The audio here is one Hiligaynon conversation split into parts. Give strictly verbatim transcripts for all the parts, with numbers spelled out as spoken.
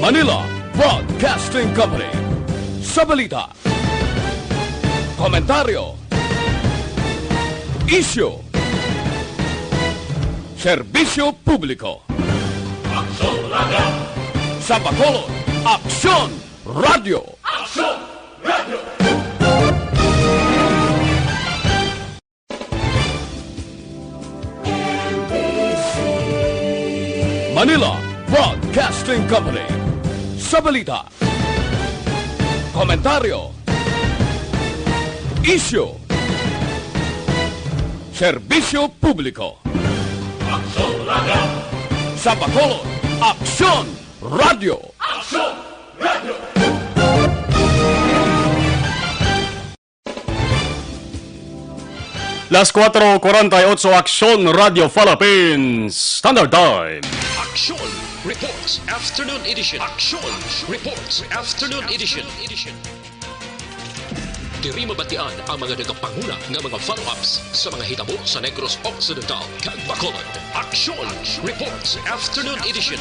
Manila Broadcasting Company. Sa balita, komentaryo, isyu, serbisyo publiko. Aksyon Radio! Sa Bacolod, Aksyon Radio! Aksyon Radio! Manila Broadcasting Company. Sa balita, komentaryo, isyu, serbisyo publiko. Aksyon Radio! Sa Bacolod, Aksyon Radio! Aksyon Radio! Las cuatro cuarenta y ocho, Aksyon Radio Philippines Standard Time. Aksyon Reports Afternoon Edition. Aksyon Reports Afternoon Edition. Diri mabatian ang mga nagapanguna nga mga follow-ups sa mga hitabo sa Negros Occidental kag Bacolod. Aksyon Reports Afternoon Edition.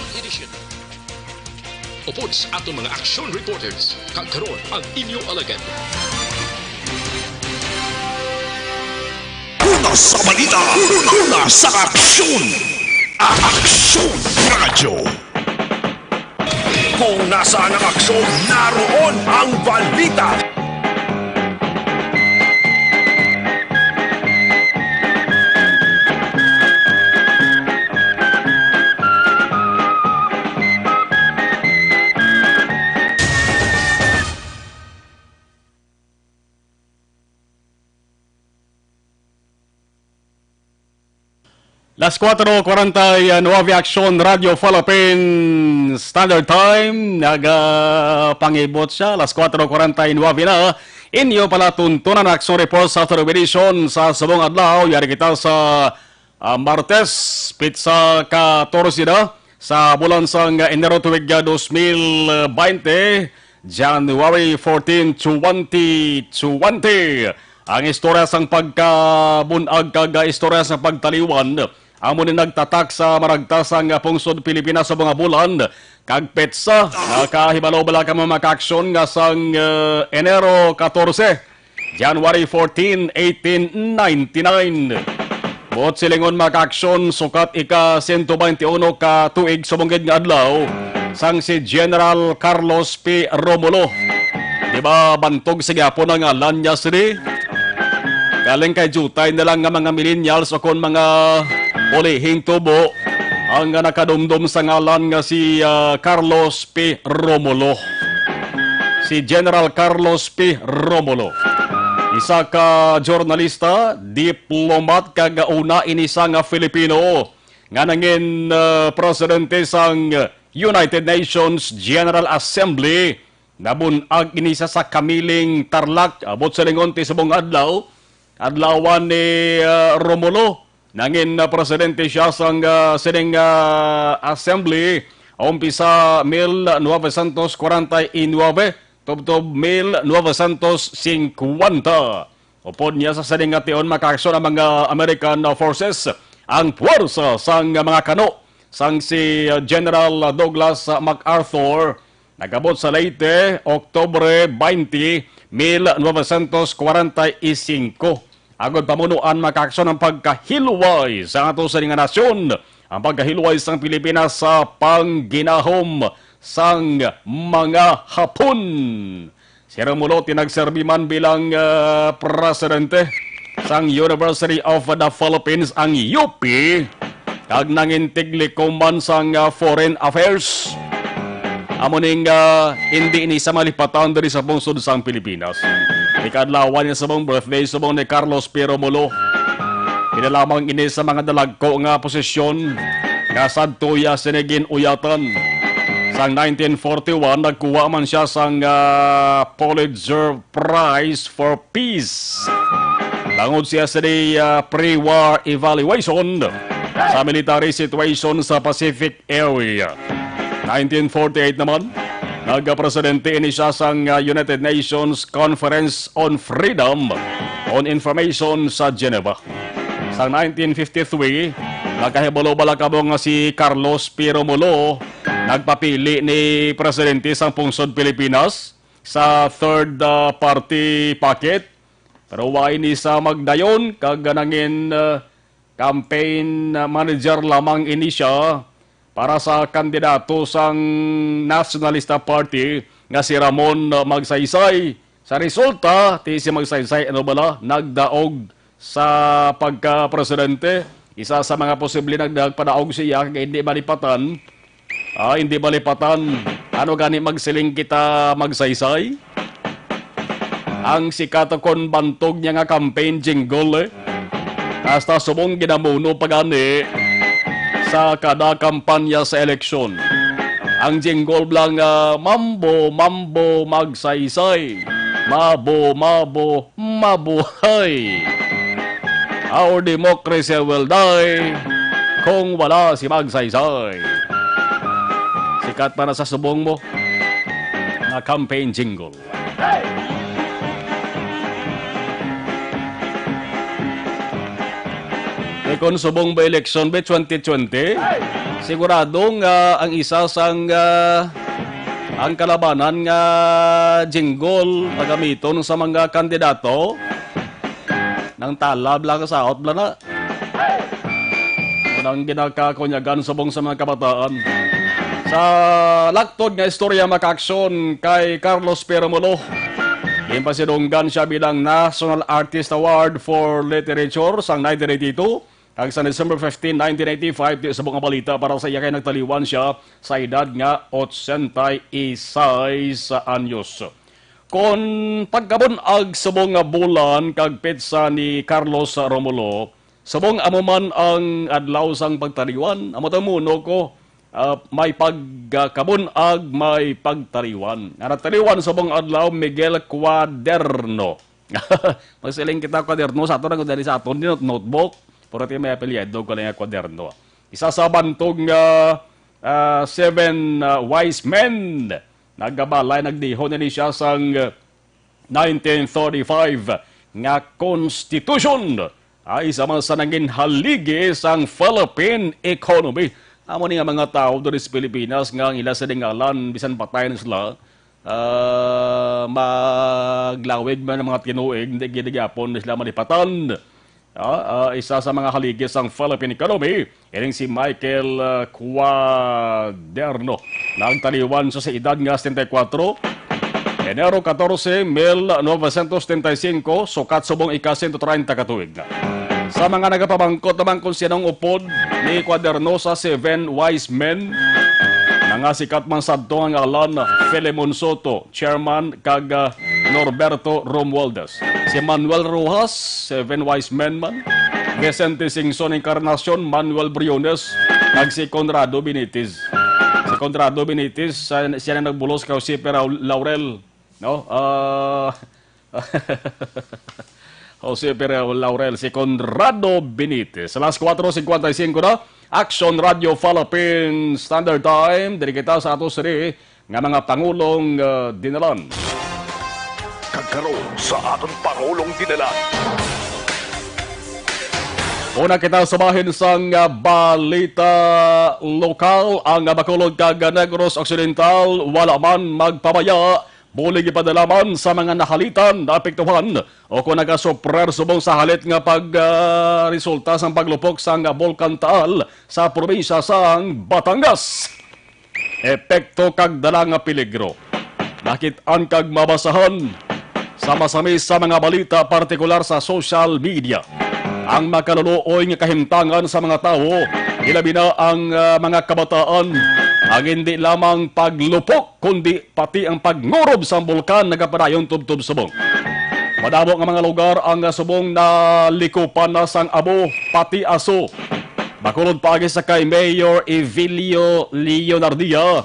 Upod sa aton mga aksyon reporters, kag karon ang inyo alagad. Una sa balita, una sa aksyon. Aksyon Radyo. Kung nasaan ang aksyon, naroon ang balita. Las cuatro cuarenta y nueve, Aksyon Radio Philippines Standard Time. Nagapangibot siya. Las cuatro cuarenta y nueve na. Inyo palatuntunan ang Aksyon Report sa Television sa subong adlaw. Yari kita sa, ah, Martes, pitsa katorse na sa bulan sang Enero tuig, ah, dos mil baynte, January fourteen, twenty twenty. Ang istorya sang pagkabun-ag kag, ah, istorya sang pagtaliwan amo ni nagtatak sa maragtas sang, ah, pungsod Pilipinas sa mga bulan kag petsa. Nakahibalo bala kamo, mga kaaksyon, nga sang, ah, Enero katorse, January fourteen, eighteen ninety-nine. Buot silingon, mga kaaksyon, sukat ika sento baynte uno ka tuig sa bungkid nga adlaw sang si General Carlos P. Romulo. Di ba, bantog sa gihapon ang ngalan niya, sini? Galing kay diutay na lang nga mga millennials o kon mga ulihing tubo ang nakadumdom sa ngalan nga si, ah, Carlos P. Romulo. Si General Carlos P. Romulo, isa ka jornalista, diplomat, kag una ini sang Filipino nga nangin, ah, presidente sang United Nations General Assembly. Nabun-ag ini sa, sa Kamiling, Tarlac, ah, buot silingon ti subong adlaw. Adlawan ni, ah, Romulo. Nangin, ah, presidente siya sang, ah, sining, ah, assembly, umpisa mil novecientos cuarenta y nueve, tubtob mil novecientos cincuenta. Upod niya sa sining nga tion, mga kaaksyon, ang mga American, ah, forces, ang puwersa sang mga kano sang si, ah, General Douglas, ah, MacArthur, nag-abot sa Leyte, Oktubre twenty, mil novecientos cuarenta y cinco. Agod pamunuan, mga kaaksyon, ang pagkahilway sa ato sa nga nasyon, ang pagkahilway sang Pilipinas sa pangginahom sang mga Hapon. Si Romulo tinagserbi man bilang, ah, presidente sang University of the Philippines, ang U P, kag nangin tiglikom man sang, ah, Foreign Affairs. Amo ning, ah, hindi ini sa malipatan diri sa pungsod sang Pilipinas. Ikadlawan niya subong birthday subong ni Carlos P. Romulo. Pila lamang ini sa mga dalagko nga posisyon nga sadto iya sini gin-uyatan. Sang nineteen forty-one, nagkuha man siya sang, ah, Pulitzer Prize for Peace. Bangod siya sa di, ah, pre-war evaluation sa military situation sa Pacific area. Nineteen forty-eight naman, nagpresidente ini siya sang, ah, United Nations Conference on Freedom on Information sa Geneva. Sang nineteen fifty-three, nakahibalo bala kamo nga si Carlos P. Romulo Nagpapili ni Presidente sang Pungsod Pilipinas sa third, ah, party packet, pero wa ini sa magdayon kag nangin, ah, campaign, ah, manager lamang ini siya para sa kandidato sang Nationalista Party nga si Ramon, ah, Magsaysay. Sa resulta, ti si Magsaysay, ano bala, nagdaog sa pagka-presidente. Isa sa mga posible nag-, nagpadaog siya kay hindi malipatan. Ah, hindi malipatan. Ano gani magsiling kita, Magsaysay? Ang sikat kon bantog niya nga campaign jingle, eh. Hasta subong ginamuno pa gani sa kada kampanya sa eleksyon. Ang jingle lang, ah, "Mambo, mambo, magsaysay. Mabo, mabo, mabuhay. Our democracy will die kung wala si Magsaysay." Sikat para sa subong mo nga campaign jingle. Kay kung subong ba eleksyon ba twenty twenty, sigurado nga ang isa sang, ah, ang kalabanan nga jingle nga gamiton sa mga kandidato, nang talab lang sa out bla na. Unang ginakakunyagan subong sa mga kabataan. Sa laktod nga istorya, makaaksyon kay Carlos P. Romulo. Ginpasidunggan siya bilang National Artist Award for Literature sang nineteen eighty-two, kag sa December fifteen, nineteen eighty-five, di subong nga balita para sa iya kay nagtaliwan siya sa edad nga ochenta y seis anyos. Kon pagkabun-ag subong nga bulan kag petsa ni Carlos Romulo, subong amo man ang adlaw sang pagtaliwan, amo to muno ko, ah, may pagkabun-ag, may pagtaliwan. Nga nagtaliwan subong adlaw, Miguel Cuaderno. Magsiling kita, Cuaderno, sa aton, ang dali sa aton, di not-, notebook. Pero ti may apelyido ko lang nga Cuaderno. Isa sa bantog nga, ah, Seven, ah, Wise Men. Nagabalay, nagdihon ini siya sang, ah, nineteen thirty-five nga constitution. Ay, isa man sa nangin haligi sang Philippine economy. Amo ni nga mga tawo diri sa Pilipinas nga ang ila sa dingalan, bisan patay na sila, ah, maglawig man ang mga tinuig, hindi gid gyapon na sila malipatan. Ah, ah, isa sa mga haligi sang Philippine economy, ining si Michael, ah, Cuaderno. Nagtaliwan sa, sa edad nga setenta y kuwatro, Enero katorse, mil novecientos setenta y cinco, sukat subong ika-sento treinta ka tuig na. Sa mga nagapamangkot naman kung sinong upod ni Cuaderno sa Seven Wise Men, mga sikat man sadto nga ngalan, Filemon Soto, chairman, kag, ah, Norberto Romualdez. Si Manuel Rojas, Seven Wise Men man. Vicente Singson Encarnacion, Manuel Briones, kag si Conrado Benitez. Si Conrado Benitez, sa-, siya na nagbulos kay Jose P. Rau-, Laurel, no? Ah, Jose P. Rau-, Laurel, si Conrado Benitez. Alas kuwatro singkwenta y singko na, Action Radio Philippines Standard Time. Diri kita sa ato sini nga mga pangulong, ah, dinalan. Kag karon sa aton pangulong dinalan. Una kita sa bahin sang, ah, balita lokal, ang, ah, Bacolod kag, ah, Negros Occidental wala man magpabaya, bulig ipadala man sa mga nahalitan, naapektuhan, o kon nagasuprer subong sa halit nga pag, ah, resulta sang paglupok sang, ah, Bulkan Taal sa probinsya sang Batangas. Epekto kag dala nga peligro. Nakit-an kag mabasahan sa masami sa mga balita, partikular sa social media, ang makaluluoy nga kahimtangan sa mga tawo, ilabi na ang, ah, mga kabataan, ang hindi lamang paglupok, kundi pati ang pagngurob sang bulkan nagapadayon tubtob subong. Madamo nga mga lugar ang, ah, subong nalikupan na sang abo, pati aso. Bacolod paagi sa kay Mayor Evilio Leonardia,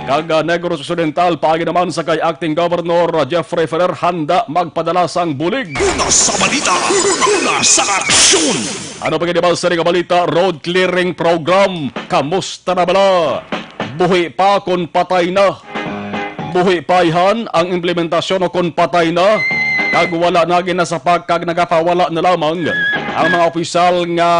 kag, ah, Negros Occidental paagi naman sa kay Acting Governor Jeffrey Ferrer handa magpadala sang bulig. Una sa balita, una sa aksyon. Ano pa gid ba sa nga balita? Road clearing program, kamusta na bala? Buhi pa kon patay na? Buhi pa, ihan, ang implementasyon o kon patay na? Kag wala na ginasapak kag nagapawala na lamang ang mga opisyal nga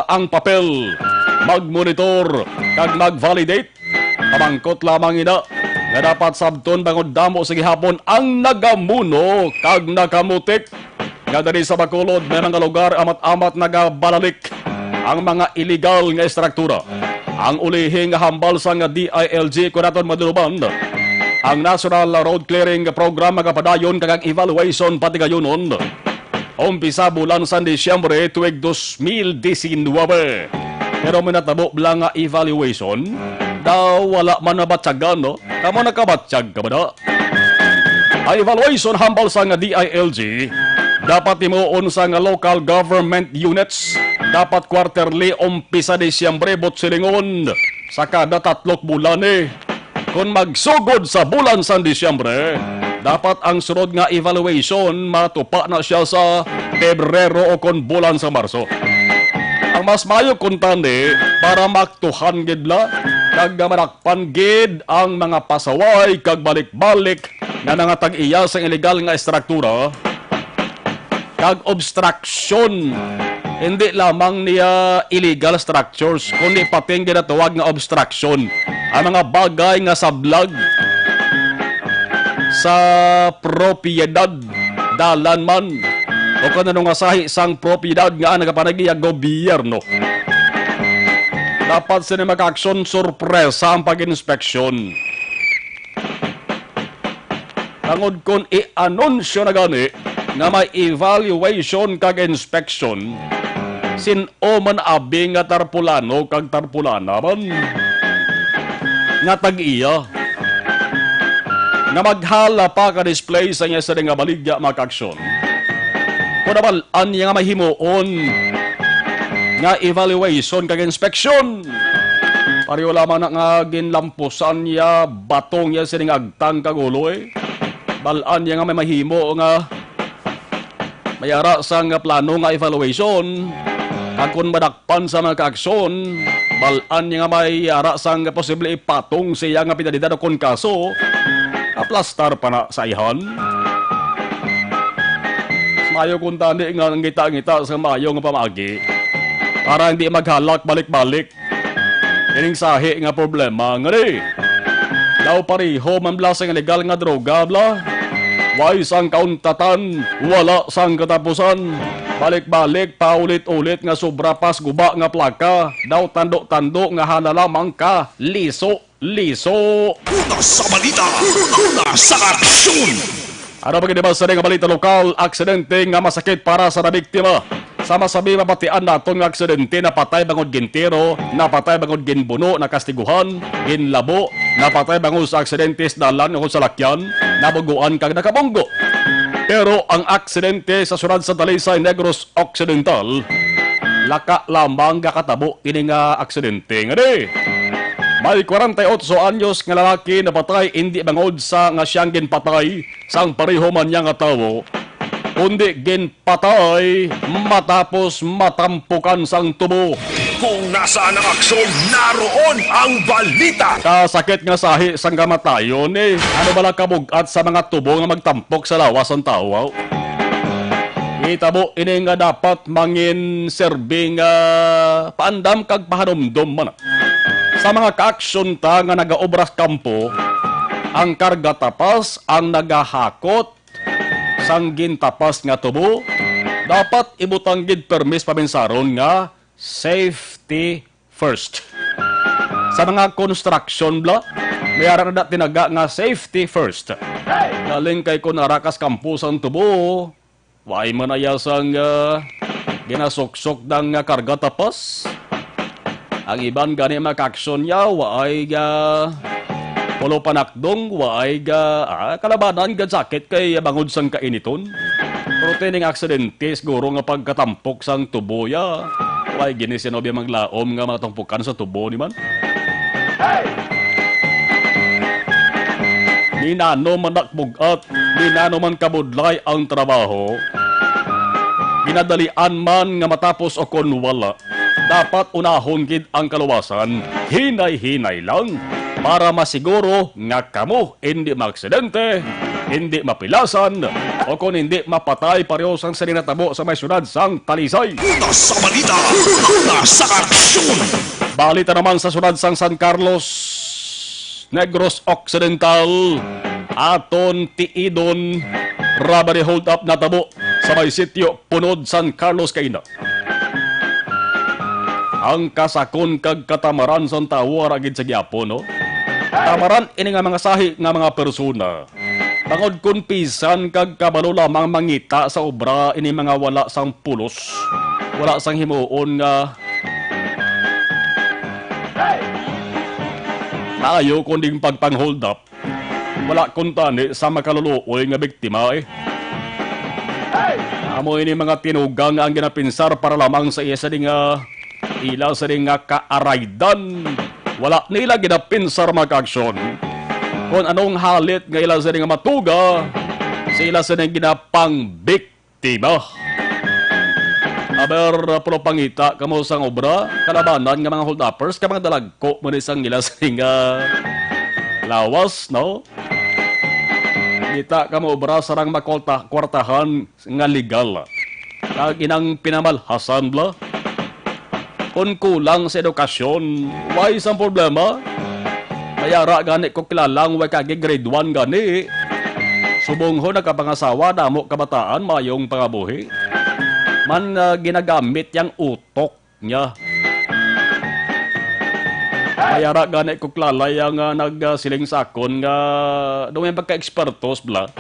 ang papel, magmonitor kag magvalidate. Pamangkot lamang ina nga dapat sabton bangod damo sa gihapon ang nagamuno kag nakamutik nga diri sa Bacolod may mga lugar amat-amat nagabalalik ang mga illegal nga estruktura. Ang ulihi nga hambal sang D I L G, kunaton maduluban, ang National Road Clearing Program magapadayon kag ang evaluation patigayunon umpisa bulan sang Disyembre tuig dos mil disinwebe. Pero may natabo bala nga evaluation, daw wala man nabatyagan, no? Kamo nakabatyag ka ba na? Ang evaluation hambal sang D I L G dapat himuon sang local government units. Dapat quarterly, umpisa Disyembre, buot silingon, sa kada tatlok bulan, eh. Kon magsugod sa bulan sang Disyembre, dapat ang sunod nga evaluation matupa na sia sa Pebrero o kon bulan sa Marso. Ang mas maayo kuntani para maaktuhan gid la kag madakpan gid ang mga pasaway kag balik-balik nga nangatag-iya sang illegal nga estruktura kag obstruction. Hindi lamang niya illegal structures, kundi pati ang ginatawag nga obstruction, ang mga bagay nga sablag sa propiedad, dalan man o kon ano nga sahi sang propiedad nga nagapanag-iya gobyerno. Dapat sini makaaksyon sorpresa ang pag-inspeksyon. Tungod kon i-anunsyo na gani nga may evaluation kag inspection, sin-o man abi nga tarpulano kag tarpulana man nga tag-iya nga maghala pa ka display sa iya sini nga baligya makaaksyon? Kon nabal-an niya nga may himuon nga evaluation kag inspection, pareho lamang na nga ginlampusan niya batong niya sining agtang kag ulo, eh. Bal-an niya nga may mahimo nga may ara sang plano nga evaluation. Kag kon madakpan sa mga kaaksyon, bal-an niya nga may ara sang posible ipatong siya nga penalidad o kon kaso, aplastar pa na sa ihan. Mas maayo kuntani nga ngita-ngita sa maayo nga pamaagi para hindi maghalak balik-balik ining sahi nga problema nga ni. Daw pareho man bala sang illegal nga droga bala. Way sang kauntatan, wala sang katapusan. Balik-balik, paulit-ulit nga sobra pas guba nga plaka. Daw tando-tando nga hala lamang ka, liso-liso. Una sa balita, una sa aksyon. Ano pa gid ba sa nga balita lokal? Aksidente nga masakit para sa nabiktima. Sa masabi, mabatian naton nga aksidente, napatay bangod gintiro, napatay bangod ginbuno, nakastiguhan, ginlabo, napatay bangod sa aksidente sa dalan o sa lakyan, nabuguan kag nakabunggo. Pero ang aksidente sa syudad sa Talisay, Negros Occidental, laka lamang gakatabo ini nga aksidente nga di. May kwarenta y otso anyos nga lalaki napatay, indi bangod sa nga siyang ginpatay sang pareho man niya nga tawo, kundi ginpatay matapos matampukan sang tubo. Kung nasaan ang aksyon, naroon ang balita. Kasakit nga sahi sang kamatayon, eh. Ano bala kabug-at sa mga tubo nga magtampok sa lawas sang tawo? Hitabo ini nga dapat mangin serbi nga paandam kag pahanumdom man sa mga kaaksyon ta nga nagaobra sa kampo. Ang karga tapas ang nagahakot sang gintapas nga tubo, dapat ibutang gid permi sa paminsaron nga safety first. Sa mga construction bala, may ara na tinaga nga safety first. Galing kay kun ara kas kampo sang tubo, way man iya sang, ah, ginasuksok dang nga karga tapas. Ang iban gani makaaksyon niya, waay ga pulo panakdong, waay ga, ah, kalabanan gad sakit kay bangod sang kainiton. Pero tining aksidente siguro nga pagkatampok sang tubo ya, waay gini sino bi maglaom nga matampukan sa tubo ni man. Ni nano man nakbug-at, ni nano man kabudlay ang trabaho, ginadalian man nga matapos o kon wala, dapat unahon gid ang kaluwasan, hinay-hinay lang, para masiguro nga kamo hindi maaksidente, hindi mapilasan, o kon hindi mapatay pareho sang sining natabo sa may syudad sang Talisay. Una sa balita, una sa aksyon. Balita naman sa syudad sang San Carlos, Negros Occidental, aton tiidon, robbery hold-up natabo sa may sitio Punod, San Carlos, Caina. Ang kasakon kag katamaran sang tawo ara gid sa gihapon, no? Tamaran ini nga mga sahi nga mga persona. Tungod kon pisan kag kabalo lamang mangita sa obra ini mga wala sang pulos, wala sang himuon nga maayo kundi pagpang-hold up. Wala kuntani sa makaluluoy nga biktima, eh. Amo ini mga tinugang nga ang ginapinsar para lamang sa iya sini nga ila sini nga kaaraydan. Wala nila ginapinsar, mga kaaksyon, kon anong halit nga ila sini nga matuga sa ila sini ginapangbiktima. Aber, pulo pangita kamo sang obra, kalabanan nga mga hold-uppers, kag mga dalagko mo ni sang ila sini nga lawas, no? Kita kamo obra sarang makolta-, kwartahan nga legal. Kag inang pinamalhasan bala. Kon kulang sa edukasyon, way sang problema. May ara gani ko kilala nga way kagi grade one gani. Subong ho nakapangasawa, damo kabataan, mayong pangabuhi. Man, ah, ginagamit yang utok niya. May ara gani ko kilala yang, ah, nagsiling sa akon nga daw may pagka-ekspertos bala.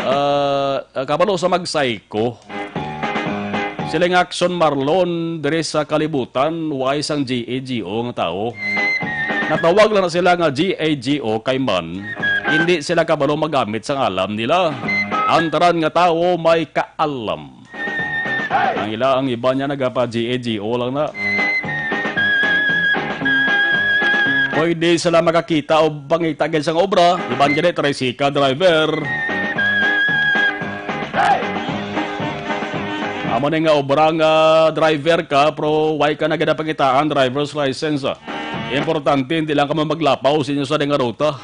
Ah, ah, kabalo sa mag-psycho. Sila nga Action Marlon diri sa kalibutan, way sang G A G O nga tawo. Natawag lang na sila nga G A G O kay man, hindi sila kabalo magamit sang alam nila. Ang tanan nga tawo may kaalam. Ang ila, ang iba niya nagapa-G A G O lang na. Pwede sila makakita o pangita gid sang obra, iban gani tricycle driver. Amo ni nga obra nga driver ka, pero way ka na gid napangitaan driver's license, ah. Importante, hindi lang kamo maglapaw sa inyo sa nga ruta.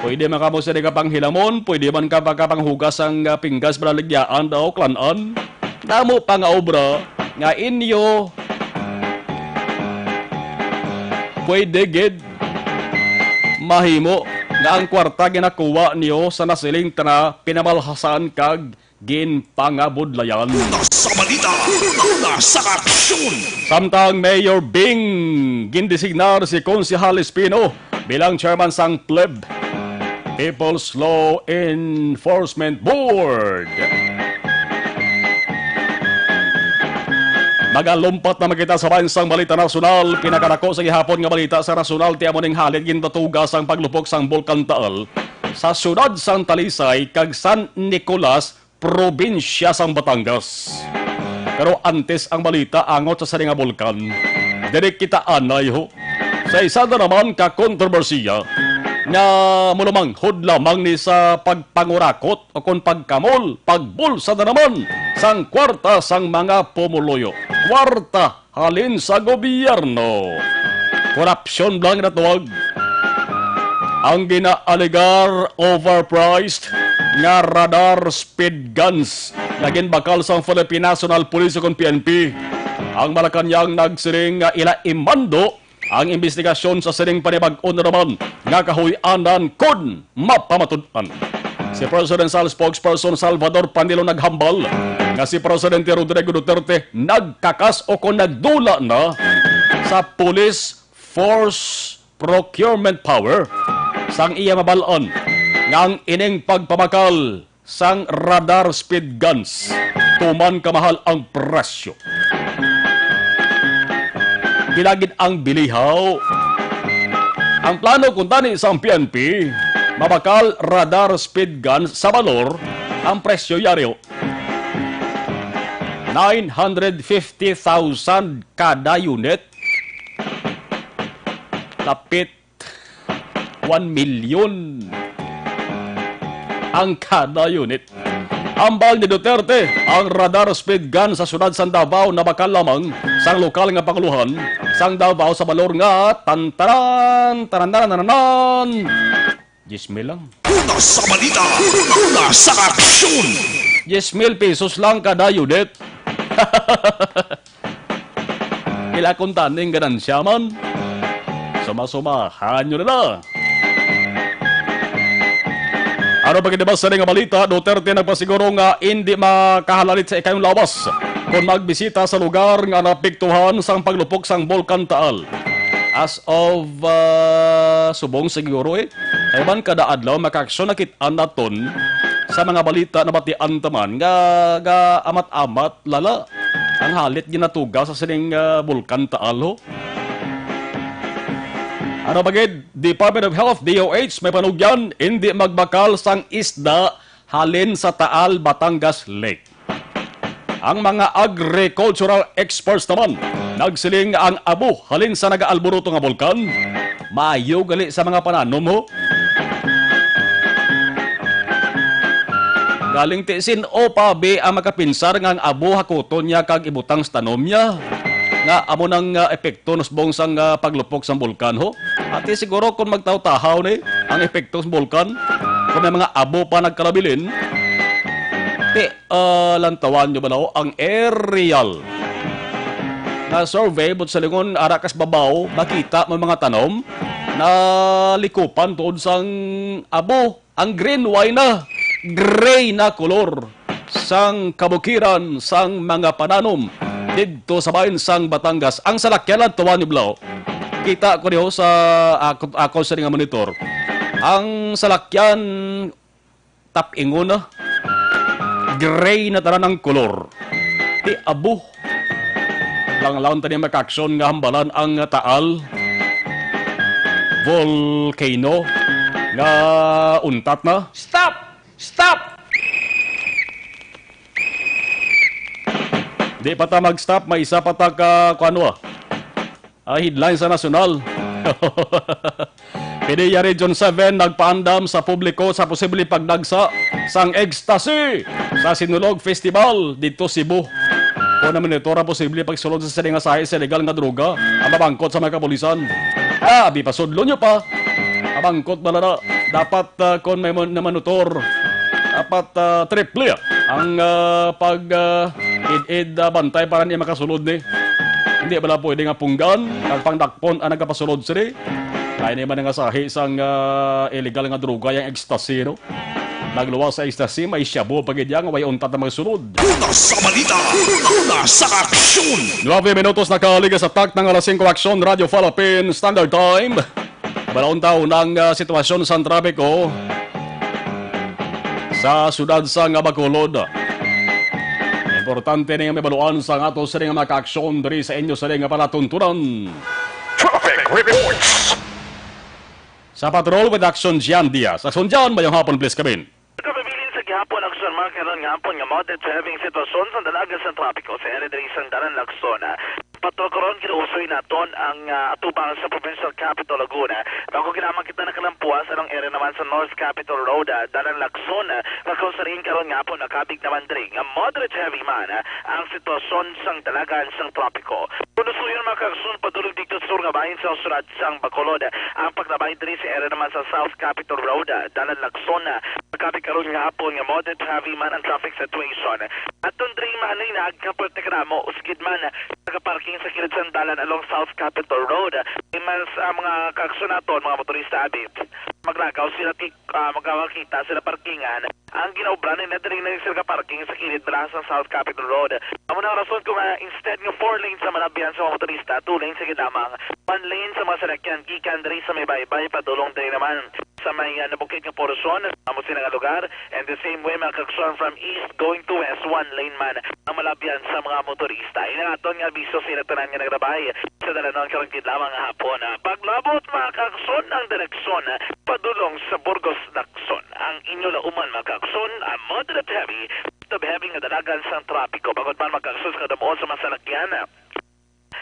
Pwede man kamo sa di ka panghilamon, pwede man ka makapanghugas sang, ah, pinggan sa balaligyahan daw, klan-an. Damo pa nga obra nga inyo pwede gid mahimo nga ang kwarta ginakuha niyo sa nasiling ta na pinamalhasan kag ginpangabudlayan. Una sa balita, una sa aksyon. Samtang Mayor Bing gindesignar si Konsehal Espino bilang chairman sang PLEB, People's Law Enforcement Board. Magalumpat naman kita sa bansang balita nasyonal. Pinakanako sa gihapon nga balita sa nasyonal, ti amo ning halid gintatuga sang paglupok sang Bulkan Taal sa siyudad sang Talisay kag San Nicolas, probinsya sang Batangas. Pero antes ang balita angot sa sini nga bulkan, diri kita anay ho sa isa na naman ka kontrobersiya nga mulumanghod lamang ni sa pagpangurakot o kon pagkamol, pagbulsa na naman sang kwarta sang mga pumuluyo. Kwarta halin sa gobyerno. Korupsyon lang ginatawag. Ang ginaalegar overpriced nga radar speed guns nga ginbakal sang Philippine National Police o kon P N P. Ang Malacañang nagsiling nga ila imando ang imbestigasyon sa sining panibag-o na naman nga kahuy-anan kon mapamatud-an. Si Presidential Spokesperson Salvador Panelo naghambal nga si Presidente Rodrigo Duterte nagkakas o kon nagdula na sa police force procurement power sang iya mabal-an nga ang ining pagpabakal sang radar speed guns tuman kamahal ang presyo. Pila gid ang bilihaw? Ang plano kuntani sang P N P, mabakal radar speed guns sa balor ang presyo yari ho. Nine hundred fifty thousand kada unit. Lapit one million ang kada unit. Ambal ni Duterte, ang radar speed gun sa siyudad sang Davao nabakal lamang sang lokal nga panguluhan sang Davao sa balor nga tan-, taran, taran, taran, taran, taran, diyes mil lang. Una sa balita, una sa aksyon. Diyes mil pesos lang kada unit. Ila kuntani ang ganansya man. Sumasumahan nyo na na. Ano pa gid ba sa nga balita? Duterte nagpasiguro nga hindi makahalalit sa ikayong lawas kon magbisita sa lugar nga naapektuhan sang paglupok sang Bulkan Taal. As of, ah, subong siguro, eh. Kay man kada adlaw makaaksyon na kit-an naton sa mga balita nabatian ta man nga, nga amat-amat lala ang halit ginatuga sa sining, ah, Bulkan Taal, ho. Ano pa gid? Department of Health, D O H, may panugyan, hindi magbakal sang isda halin sa Taal, Batangas Lake. Ang mga agricultural experts naman nagsiling nga ang abo halin sa nagaalburuto nga bulkan maayo gali sa mga pananom, ho. Galing ti sin-o pa bi ang makapinsar nga ang abo hakuton niya kag ibutang sa tanom niya nga amo nang, ah, epekto nusbong sang, ah, paglupok sang bulkan, ho? Ati siguro kung magtawtahaw ni ang epekto sa bulkan, kung may mga abo pa nagkalabilin, ti, ah, lantawan nyo ba na, ho, ang aerial na survey, but sa lingon ara kas babaw, makita mo mga tanom na likupan tuod sang abo. Ang green, why na? Gray na kolor sang kabukiran sang mga pananom didto sa bahin sang Batangas. Ang salakyan lang tuwa ni Blau. Kita ko diho sa ako, ako sa nga monitor. Ang salakyan tap-ingon na. Gray na tanan ang kolor. Ti abo. Langlaw tani makaaksyon nga hambalan ang Taal Volcano nga untat na. Stop! Stop! Di pa ta mag-stop, may isa pa ta ka, kuwan, ah, ah, headline sa nasyonal. PDEA Region seven nagpaandam sa publiko sa posibleng pagdagsa sang ecstasy sa Sinulog Festival didto Cebu. Kung namonitor ang posibleng pagsulod sa sini nga sahi sa illegal nga droga, ang mabangkot sa mga kapulisan. Abi, pasudlo nyo pa. Mabangkot ba na? Dapat, ah, kung may mon-, namonitor, dapat, ah, triple ang, ah, pag, ah, id-id, ah, bantay para niya makasulod ni. Hindi bala pwede nga punggan kag pangdakpon ang nagapasulod sini? Kaya naman nga sahi sang, ah, illegal nga droga yang ecstasy, no? Nagluwas sa ecstasy, may shabu pa gid yang way untat na mga sulod. Una sa balita, una sa aksyon. Nuebe minutos na kaligas sa tak ng alas singko, Aksyon, Radyo Philippine Standard Time. Balaon ta unang, ah, sitwasyon sa trapiko sa siyudad sa nga Bacolod. Importante ning mabaluan sa ato sa mga kaaksyon diri sa inyo sa nga palatuntunan. Traffic reports. Sa Patrol with Action Jan Diaz. Action Jan, mayong hapon, please come in. Kapabilin sa gihapon, Aksyon, mga karon nga hapon nga moderate to heavy ang sitwasyon sa dalagan sa trapiko sa area diri sa Dalan Lacson. Patrol karon, ginuusoy naton ang, ah, atubang sa Provincial Capital Laguna. Bago gid lamang kita nakalampuas anong area naman sa North Capital Road, ah, Dalan Lacson, ah, nga kung sa diin karon nga hapon nakabig naman diri nga moderate heavy man, ah, ang sitwasyon sang dalagan sang trapiko. Kung lusuyon, mga kaaksyon, padulong dito sa sur nga bahin sa syudad sang Bacolod, ah, ang paglabay diri sa area naman sa South Capital Road, ah, Dalan Lacson, ah, Pagkabig karon nga hapon nga moderate heavy man ang traffic situation. Aton diri mahalin nga pwerte ka namo, usgid man nagaparking sa kilid sang dalan along South Capitol Road. Di man sa mga kaaksyon naton, mga motorista, abi, maglagaw sila ti-, ah, magkakita sila parkingan. Ang ginaobra nila diri na sila ka-parking sa kilid bala sang South Capitol Road. Amo na ang rason kung, ah, instead nga four lanes sa malabyan sa mga motorista, two lanes sa gid lamang, one lane sa mga salakyan gikan diri sa may baybay padulong diri naman sa may, ah, nabukid nga porsyon, amo sila nga lugar. And the same way, mga kaaksyon, from east going to west, one lane man ang malabyan sa mga motorista. Ini ang aton nga abiso sa ila tanan nga nagrabay sa dalanon karon gid lamang nga hapon. Ah, paglabot, mga kaaksyon, ang direksyon, ah, padulong sa Burgos, Lacson. Ang inyo lauman, mga kaaksyon, ang moderate heavy to heavy nga dalagan sang trapiko. Bangod man, mga kaaksyon, sa kadamuon sa mga salakyan, ah,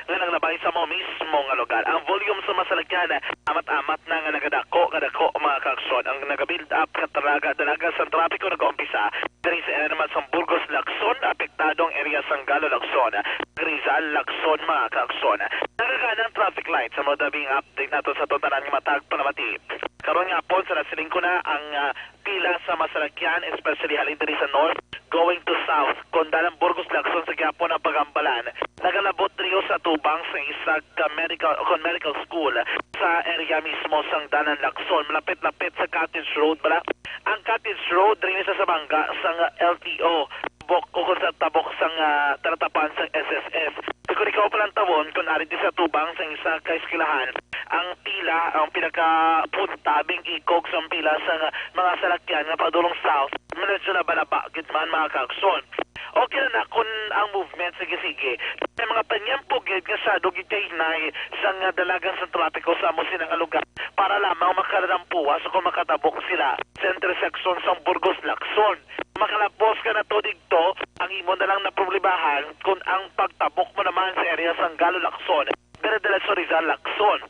nga naglabay sa mo mismo nga lugar. Ang volume sa mga salakyan, amat-amat na nga nagadako, kadako, mga kaaksyon. Ang nagabuild up nga talaga, dalaga sa trapiko nagaumpisa diri sa area naman sa Burgos, Lacson, apektado ang area sang Galo, Lacson, Rizal, Lacson, mga kaaksyon. Nagagana ang traffic light sa mga dabing update nato sa aton tanan nga matag palamati. Karon nga hapon, sa nasiling ko na ang, ah, pila sa mga salakyan, especially halin diri sa north, going to south, kon dalan Burgos Lacson sa gihapon ang pagambalan, nagalabot diri sa tubang sa isa ka medical, kon medical school sa area mismo sang dalan Lacson, malapit-lapit sa Cottage Road bala. Ang Cottage Road diri sa Sabanga sang L T O, tabok o kon sa tabok sang, ah, talatapan sang S S S. Kung ikaw pa lang tawon, kung ari di sa tubang sa isa ka eskwelahan, ang pila, ang pinakapunta, bing ikog sang pila sa mga salakyan nga padulong south, medyo nabalaba gid man, mga kaagsoon. Okay na na kung ang movement sige-sige. May mga panyampo gid nga sado gid kay hinay sa nga dalagan sa trapiko sa amo sina nga lugar para lamang makalampuas o kung makatabok sila sa intersection sa Burgos Lacson. Makalapos ka na to digto, ang imo na lang na problemahan kung ang pagtabok mo naman sa area sang Galo Lacson, dire-diretso Rizal Lacson.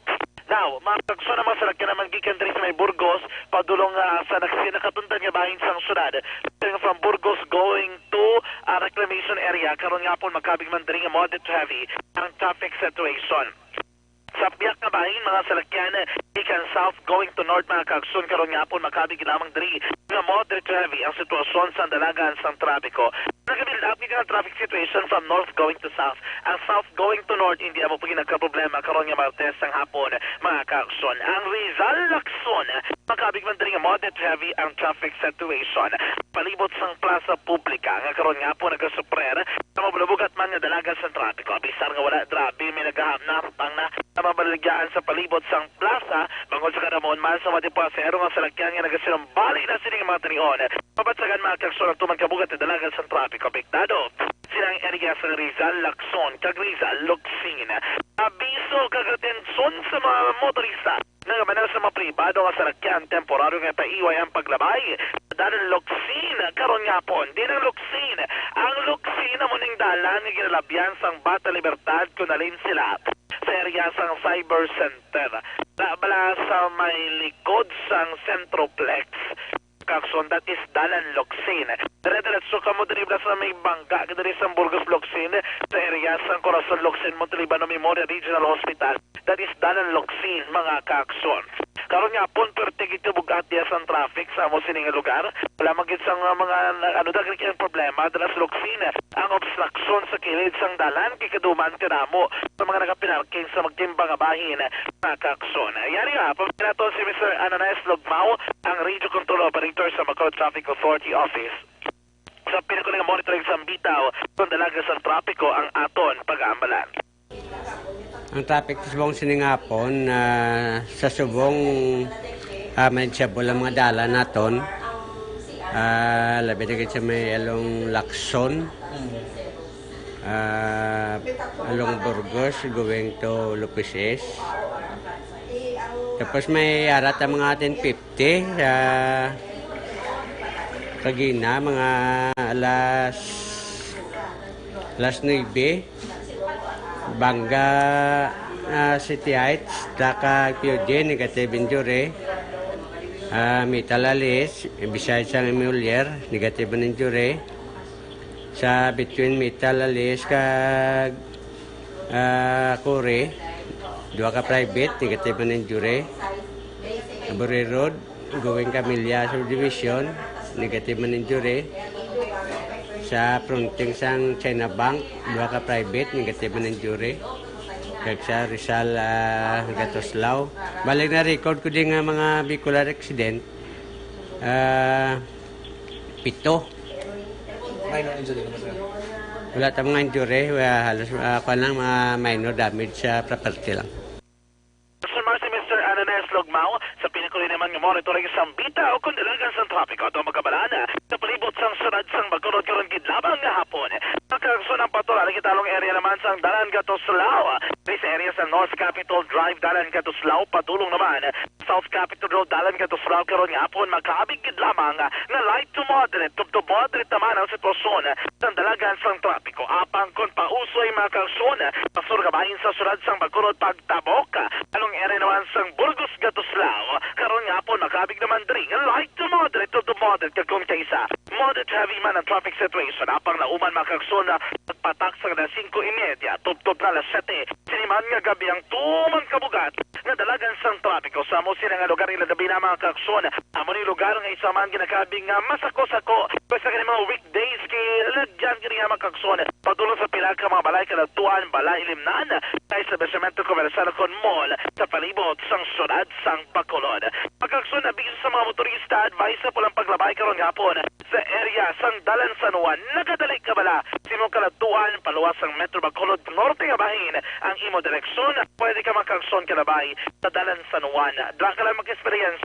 Now, mga kaagsoon, ang mga salakyan naman gikan diri sa may Burgos, padulong, ah, sa nagsi-, nakatundan nga bahin sang syudad, from Burgos going to, ah, Reclamation area, karon nga hapon makabig man diri nga moderate to heavy ang traffic situation. Sa pihak nga bahin, mga salakyan gikan south going to north, mga kaagsoon, karon nga hapon makabig lamang diri nga moderate to heavy ang sitwasyon sa dalagan sang trapiko. Nagabuild up nga traffic situation from north going to south. Ang south going to north, hindi amo pa ginagkaproblema karon nga Martes sang hapon, mga kaagsoon. Ang Rizal Lacson, makabig man diri nga moderate to heavy ang traffic situation. Palibot sang Plaza Publica, nga karon nga hapon nagasuprer sa mabubugat man nga dalagan sa trapiko. Bisar nga wala grabe, may nagahapnapang na sa mabaligyaan sa palibot sang plaza, bangod sa kadamon man sa mga pasahero nga salakyan nga nagasinumbali na sining mga tinion. Mabatsagan, mga kaagsoon, ang tuman kabugat nga dalagan sa trapiko apektado. Sila ang area sa Rizal Lacson kag Rizal Locsin. Abiso kag atensyon sa mga motorista nga nagamaneho sa mga pribado nga salakyan, temporaryo nga paiway ang paglabay sa dalan Locsin karon nga hapon. Din ang Locsin, ang Locsin amo ning dalan nga ginalabyan sang Bata Libertad kon halin sila sa area sang Cyber Center. Bala sa may likod sang Centroplex. Kaagsoon, that is dalan Locsin. Dire-diretso kamo diri bala sa may bangga diri sa Burgos Locsin, sa area sang Corazon Locsin, Montelibano Memorial Regional Hospital. That is dalan Locsin, mga kaagsoon. Karon nga hapon, perti gid kabug-at diya sang traffic sa amo sini nga lugar. Wala man gid sang, uh, mga, ano, daghan kay problema dira sa Locsin. Ang obstruction sa kilid sang dalan kay kaduman kadamo sa mga nagapinarking sa magtimbang nga bahin, mga kaagsoon. Yari nga, pamilya nato si Mister Ananias Lugmao, ang radio control operator sa Bacolod Traffic Authority Office. Sa pinakuli nga monitoring sa bitaw, kung dalaga sa trapiko ang aton pag-aambalan. Ang traffic sa subong sining hapon, ah, sa subong, ah, manageable ang mga dalan naton. Ah, labi na gid sa may along Lacson, ah, along Burgos, going to Lopez East. Tapos may arat ang mga ten fifty, ah, kagina, mga alas, alas nuebe. Bangga, ah, City Heights, Daca, P U G, negative injury. Ah, Metal Alis, beside sa Mulier, negative man injury. Sa between Metal Alis kag, ah, Kuri, duha ka private, negative man injury. Aburi Road, going Camilla Subdivision, negative man injury. Sa fronting sang China Bank, duha ka private, negative man injury. Kag sa Rizal, ah, Gatuslao. Bali, na-record ko din nga mga vehicular accident, ah, pito. Minor injury naman, sir. Wala ta mga injury, wala, halos, ah, kuwan lang, mga minor damage sa property lang. Sir Marcy, Mister Ananes Logmao, sa pinakuli naman nga monitoring sa bita o kung dalagan sa trapiko, ato magkabalaan sa palibot sang syudad sang Bacolod karon gid lamang nga hapon. Makakson ang patuloy ang italong area naman sang Dalan Gatuslao. Sa area sa North Capitol Drive, Dalan Gatuslao, padulong naman South Capitol Road, Dalan Gatuslao, karon nga hapon, makaabig gid lamang nga light to moderate, to, to moderate naman ang sitwasyon sa dalagan sang trapiko. Apang kon pausoy, mga kaagsoon, pasur nga bahin sa syudad sang Bacolod, pagtabok, along area naman sang Burgos, Gatuslao, karon nga hapon, makaabig naman diri nga light to moderate, to, to moderate, kag kon kaisa, moderate heavy man ang traffic situation, apang nauman, mga kaigsoon, nga pagpatak sang alas singko y media, tubtob na alas siyete, sini man nga gab-i ang tuman ka bug-at nga dalagan sang trapiko sa amo sini nga lugar. Ila labi na, mga kaigsoon, amo ni lugar nga isa man ginakabig nga masako-sako, basta kini mga weekdays, kay lagyan kini nga, mga kaigsoon, padulong sa pila ka mga balay, kaladtuan, balay, ilimnan, kay establishmento komersyal kon mall sa palibot sang siyudad sang Bacolod. Mga kaigsoon, abiso sa mga motorista, advisable ang paglabay karon gihapon sa area sang Dalan San Juan. Nagadali ka bala sa imong kaladtuan paluwas sang Metro Bacolod Norte nga bahin ang imo direksyon? Pwede ka, mga kaigsoon, kalabay sa Dalan San Juan. Dira ka lang mag-experience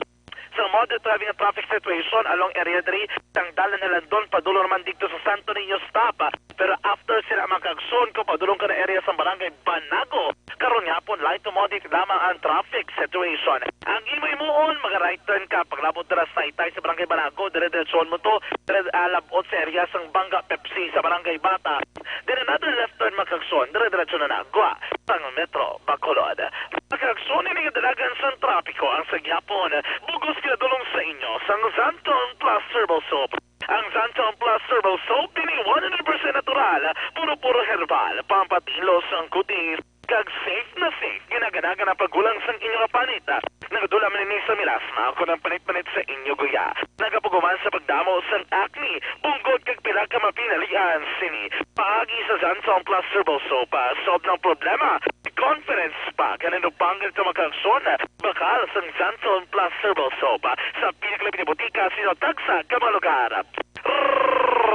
sa moderate heavy nga traffic situation along area diri sang Dalan Alandon, padulong naman didto sa Santo Niño stop. Pero after sila, mga kaigsoon, kung padulong ka na area sa Barangay Banago, karon gihapon, light to moderate lamang ang traffic situation. Ang imo himuon, maga-right turn ka paglabot dira sa Taytay sa Barangay Banago, dire-diretsohon mo to, dire, ah, labot sa area sang Banga Pepsi sa Barangay Bata. Then another left turn, mga kaigsoon, dire-diretso na na gwa sang Metro Bacolod. Mga kaigsoon, ini nga dalagan sang trapiko ang sa gihapon bug-os ginadulong sa inyo sang Xanthone Plus Herbal Soap. Ang Xanthone Plus Herbal Soap ini one hundred percent natural, puro-puro herbal, pampatilo sang kutis, kag safe na safe ginaganhagan ang pagkulang sang inyo nga panit. Nagadula man ini sa melasma kon ang panit-panit sa inyo guya nagapahuman sa pagdamo sang acne, punggod, kag pila ka mga pinalian sini. Paagi sa Xanthone Plus Herbal Soap, ah, solve ang problema. Confidence pa, kag nindot pa ang mga kaigsoon, bakal sang Xanthone Plus Herbal Soap, ah, sa pinakalabi nga botika sa inyo tagsa ka mga lugar.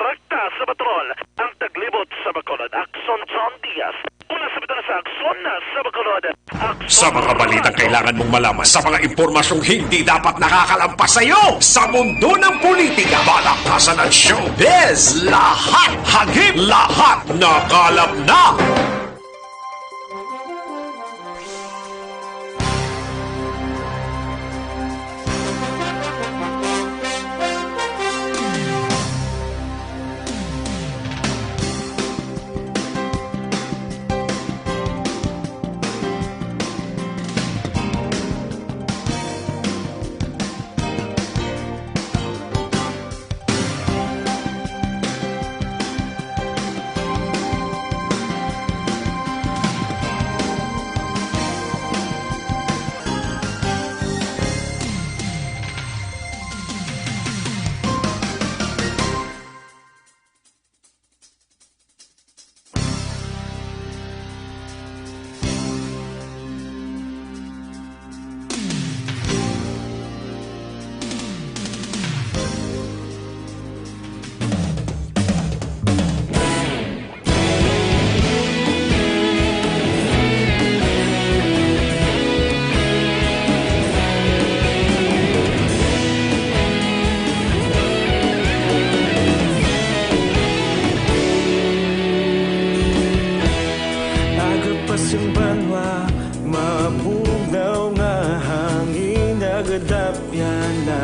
Rekta sa patrol, ang taglibot sa Bacolod, Action John Diaz. Mula sa bintana sa Action na sa Bacolod, Action. Sa mga balitang kailangan mong malaman, sa mga impormasyong hindi dapat nakakalampas sa iyo, sa mundo ng politika, balakhasan at showbiz, lahat hagip, lahat nakalap na. Agapas ang banwa, mabugnaw nga hangin, nagadapyan na.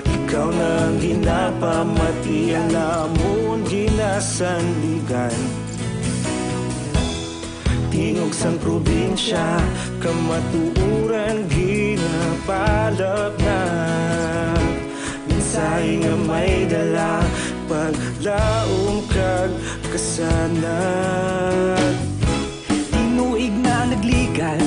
Ikaw na ang ginapamati, ang amon ginasandigan. Tingog sang probinsya, kamatuoran ginapalapnag. Mensahe nga may dala, paglaom kag kasanag. Tinuig na nagligan,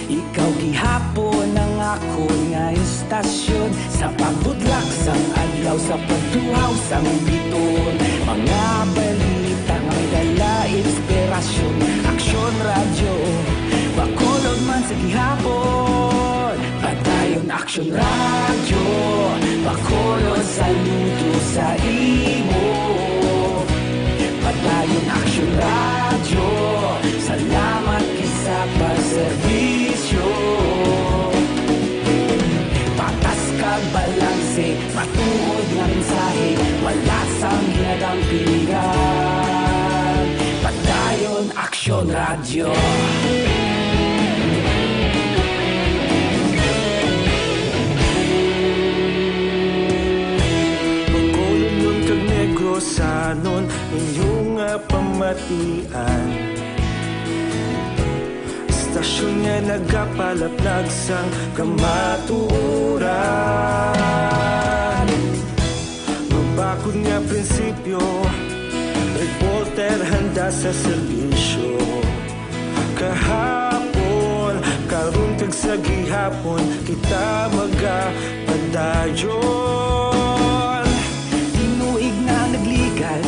ikaw gihapon ang akon nga istasyon. Sa pagbudlak sang adlaw, sa pagtuhaw sang biton, mga balita nga may dala inspirasyon. Aksyon Radyo, Bacolod man sa gihapon. Padayon Aksyon Radyo, Bacolod, saludo sa imo. Padayon Aksyon Radyo, salamat gid sa pagserbisyo. Patas kag balanse, matuod nga mensahe, wala sang ginadampingan. Padayon Aksyon Radyo. Bacolodnon kag Negrosanon, inyo nga pamatian. Istasyon nga nagapalapnag sang kamatuoran. Mabakod nga Prinsipyo, reporter handa sa serbisyo. Kahapon, karon kag sa gihapon, kita magapadayon. Tinuig na nagligad,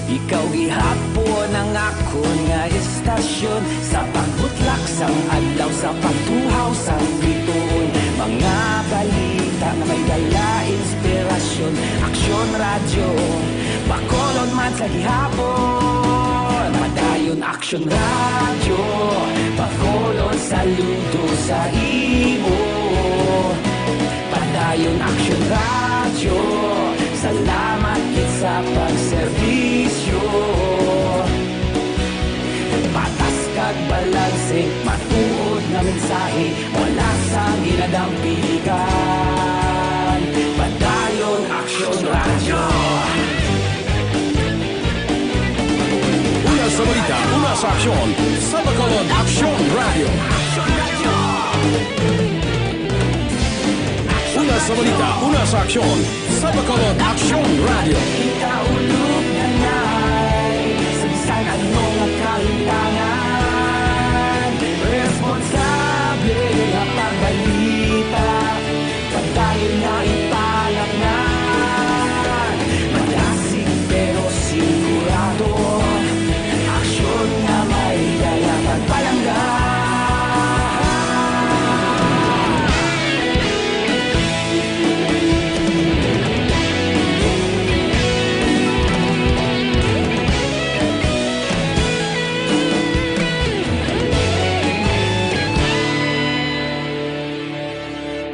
ikaw gihapon ang akon nga istasyon. Sa pagbutlak sang adlaw, sa pagtuhaw sang bituon, mga balita nga may dala inspirasyon. Aksyon Radyo, Bacolod man sa gihapon. Padayon Aksyon Radyo, Bacolod saludo sa imo. Padayon Aksyon Radyo, salamat gid sa pagserbisyo. Patas kag balanse, matuod nga mensahe, wala sang ginadampigan. Padayon Aksyon Radyo. Una sa balita, una sa aksyon, sa Bacolod Aksyon Radyo. Una sa balita, una sa aksyon, sa Bacolod Aksyon Radyo. Kita ulog na nay, sa bisan ano nga kalintangan, responsable nga pagbalita, padayon nga ipalatnan. Madasig pero sigurado, aksyon nga may dala pagpalangga.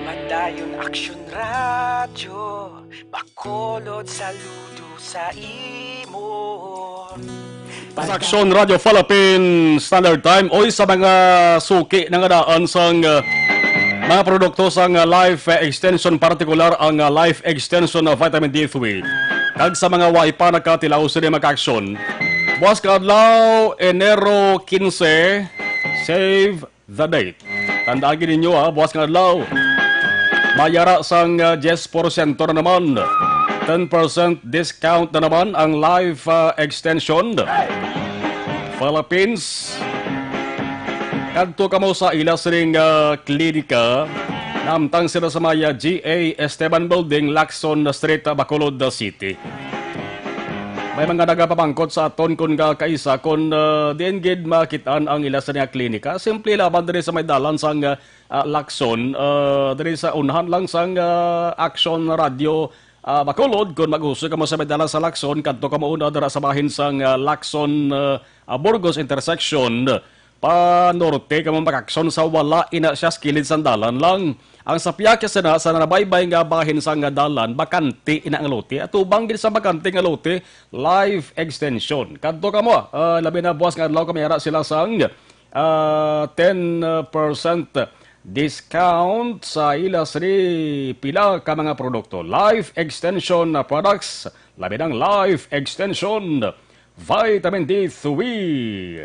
Padayon Aksyon Radyo, Bacolod saludo sa imo. Sa Aksyon Radyo Philippines Standard Time, oy, sa mga suki na nga daan sang, uh, mga produkto sang, uh, Life, uh, Extension, partikular ang, uh, Life Extension na Vitamin D three. Kag sa mga wa pa nakatilaw sini, mga kaaksyon, buwas nga adlaw, Enero quince, save the date. Tandaan gid ninyo, ha, buwas nga adlaw, may ara sang, ah, diyes porsyento na naman. Ten percent discount na naman ang Life, ah, Extension Philippines. Kadto kamo sa ila sining, ah, klinika. Naamtang sila sa may, ah, G A Esteban Building, Lacson Street, Bacolod City. May mga nagapamangkot sa aton kon ga-, kaisa kon, ah, diin gid makit-an ang ila sini nga klinika. Simple lamang diri sa may dalan sang, ah, ah, Lacson, ah, diri sa unahan lang sang, ah, Aksyon Radyo, ah, Bacolod. Kon mag-usoy kamo sa may dalan sa Lacson, kadto kamo una dira sa bahin sang, ah, Lacson, ah, ah, Burgos intersection. Pa-norte kamo mag-Aksyon sa wala ina siya sa kilid sang dalan lang. Ang sa pihak sina sa nabaybay nga bahin sang dalan, bakante ina ang lote. Atubang gid sa bakante nga lote, Life Extension. Kadto kamo, ah, labi na buwas nga adlaw kami ara sila sang, ah, ten percent discount sa ila sini pila ka mga produkto. Life Extension na products, labi ng Life Extension Vitamin D three.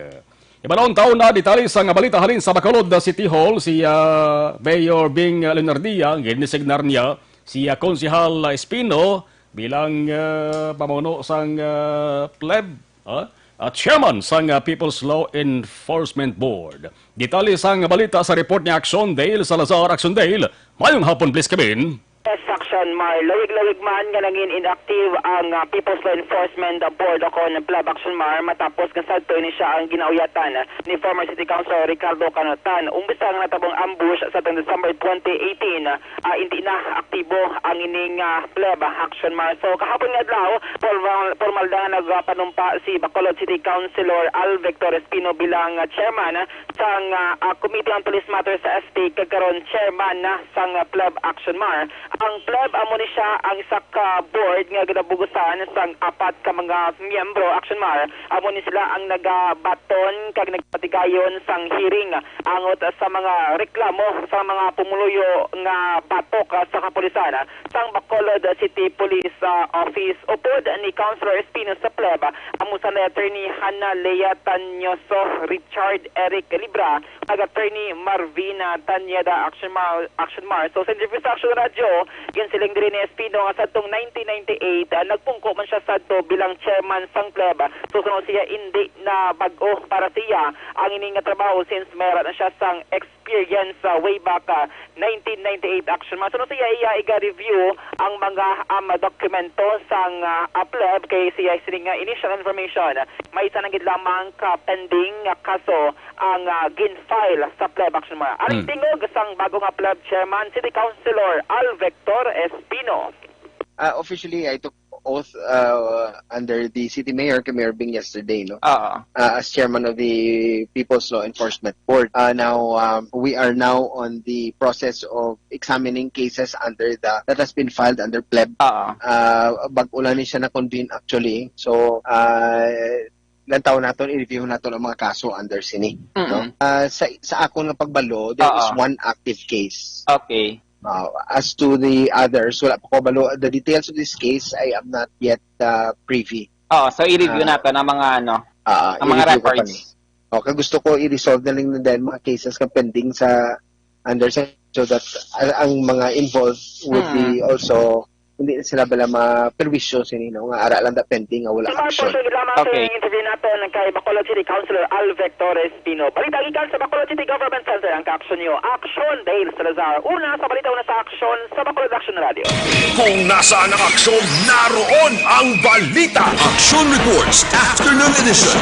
Ibalon taon na detalye sang balita halin sa Bacolod City Hall, si, ah, Mayor Bing Leonardia, ginisignar niya si, ah, Konsehal Espino bilang, ah, pamuno sang, ah, pleb, ah, ah, chairman sang, ah, People's Law Enforcement Board. Detalye sang balita sa report ni Action Dale Salazar. Action Dale, mayong hapon, please come in. Yes, Action Mar. Lawig-lawig man nga nangin inactive ang, ah, People's Law Enforcement Board o kon pleb, Action Mar, matapos nga sadto ini siya ang ginauyatan ni former City Councilor Ricardo Canotan. Umpisa nga natabong ambush sa tuwing December twenty eighteen, ah, hindi na aktibo ang ining, ah, pleb, Action Mar. So, kahapon nga adlaw, formal, formal na nga nagpanumpa si Bacolod City Councilor Alvector Espino bilang, ah, chairman sang, ah, ah, Committee on Police Matters sa S T, kag karon chairman na sang, ah, pleb, Action Mar. Ang pleb amo ni siya ang isa ka board nga ginabugusan sang apat ka mga miyembro, Action Mar. Amo ni sila ang nagabaton kag nagpatigayon sang hearing angot sa mga reklamo sa mga pumuluyo nga batok, ah, sa kapulisan, ah, sang Bacolod City Police, ah, Office. Upod ni Councilor Espino sa pleb, amo sila Attorney Hannah Lea Tanyoso, Richard Eric Libra, kag Attorney Marvina Taneda, Action Mar-, Action Mar. So, sa interview sa Action Radyo, gin-, Siling diri ni Espino nga sadtong nineteen ninety-eight, ah, nagpungko man siya sadto bilang chairman sang pleb. So, suno siya, indi na bag-o para siya ang ini nga trabaho since may ara na siya sang experience, ah, way back, ah, nineteen ninety-eight action. Masuno siya, iya iga-review ang mga, um, dokumento sang, ah, ah, pleb kay siya siling nga initial information, may isa na gid lamang ka pending nga kaso ang, ah, gin-file sa pleb action. Mga aring Hmm. tingog sang bago nga pleb chairman, City Councilor Al Vector Espino. Uh, officially, I took oath uh, under the city mayor, kay Mayor Bing yesterday, no? Oo. Uh, as chairman of the People's Law Enforcement Board. Uh, now, um, we are now on the process of examining cases under the that has been filed under pleb. Oo. Uh, bag-o lang ni siya na-convene actually. So, uh, lantaw naton, i-review naton ang mga kaso under sini, no? Mm-mm. Ah, sa, sa akon nga pagbalo, there is Oo. one active case. Okay. Ah, as to the others, wala pa ko balo. The details of this case, I am not yet, ah, privy. Oo, so i-review Ah. naton ang mga, ano, Ah, ang mga i-review ko pa records. Ni. Okay, gusto ko i-resolve na lang na din mga cases nga pending sa under sa, so that, ah, ang mga involved would be Mm. also hindi na sila bala maperwisyo sini, no, nga ara lang da pending nga wala Mga action. Portion, lamang sa Okay. interview naton kay Bacolod City Councilor Al Vector Espino. Balita gikan sa Bacolod City Government Center ang ka-action niyo. Action, Dale Salazar. Una sa balita, una sa action sa Bacolod Action Radio. Kung nasaan ang aksyon, naroon ang balita. Action Reports, Afternoon Edition.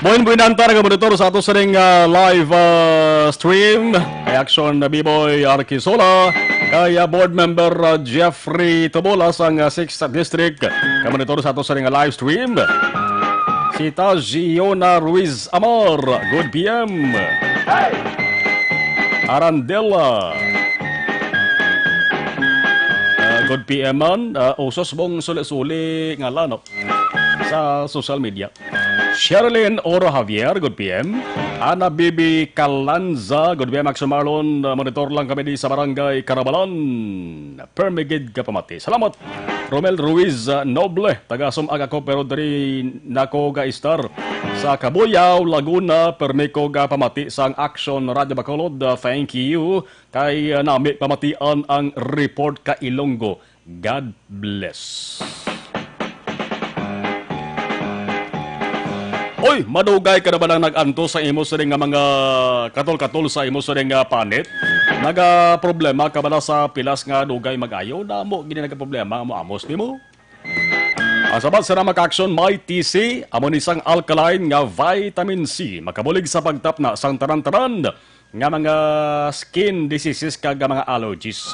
Buhin-buhinan ta, nagamonitor sa ato sining, ah, live, ah, stream. Kay Action na B-Boy Arquisola, kay, ah, Board Member, ah, Jeffrey Tubola sang, ah, sixth District. Kamonitor sa ato sining, ah, live stream. Si Tajiona Ruiz Amor, good P M. Arandela. Ah, good P M man. Ah, usos mong suli-suli nga lano sa social media. Sherilyn Oro Javier, good P M. Ana Bibi Calanza, good P M, Action Marlon. Ah, monitor lang kami di sa Barangay Carabalan. Permi gid ka pamati. Salamat. Romel Ruiz, ah, Noble, taga Sumag ako, pero diri nako ga-istar sa Cabuyao, Laguna. Permi ko ga pamati sang Action Radio Bacolod. Ah, thank you. Kay, ah, nami pamatian ang report ka Ilonggo. God bless. Oy, madugay ka na ba nang nag-antos sa imo sining nga mga katol-katol sa imo sining nga panit? Nagaproblema ka ba na sa pilas nga dugay mag-ayo? Damo gini nagaproblema amo amos nimo. Ang sabat sa mga ka-action, may T C, amo ni sang alkaline nga vitamin C, makabulig sa pagtapna sang tanan-tanan nga mga skin diseases kag mga allergies.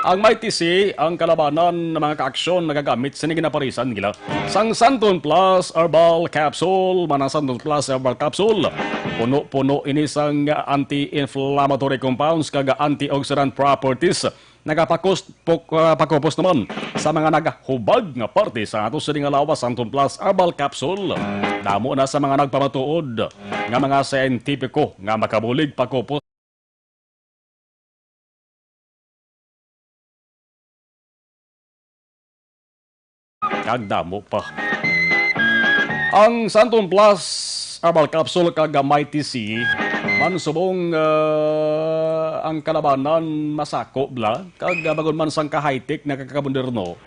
Ang Mighty C, ang kalabanan nga mga ka-aksyon nagagamit sini, ginaparisan nila sang Santon Plus Herbal Capsule. Manang Santon Plus Herbal Capsule, puno-puno ini sang anti-inflammatory compounds kag antioxidant properties. Nagapakos-, pok-, ah, pakupos naman sa mga nagahubag nga parte sa ato sini nga lawas, Santon Plus Herbal Capsule. Damo na sa mga nagpamatuod nga mga siyentipiko nga makabulig pakupos kag damo pa. Ang Santon Plus Herbal Capsule kag Mighty C, man subong, ah, ang kalabanan masako bala, kag, ah, bag-o man sang ka-high-tech nga kakamoderno.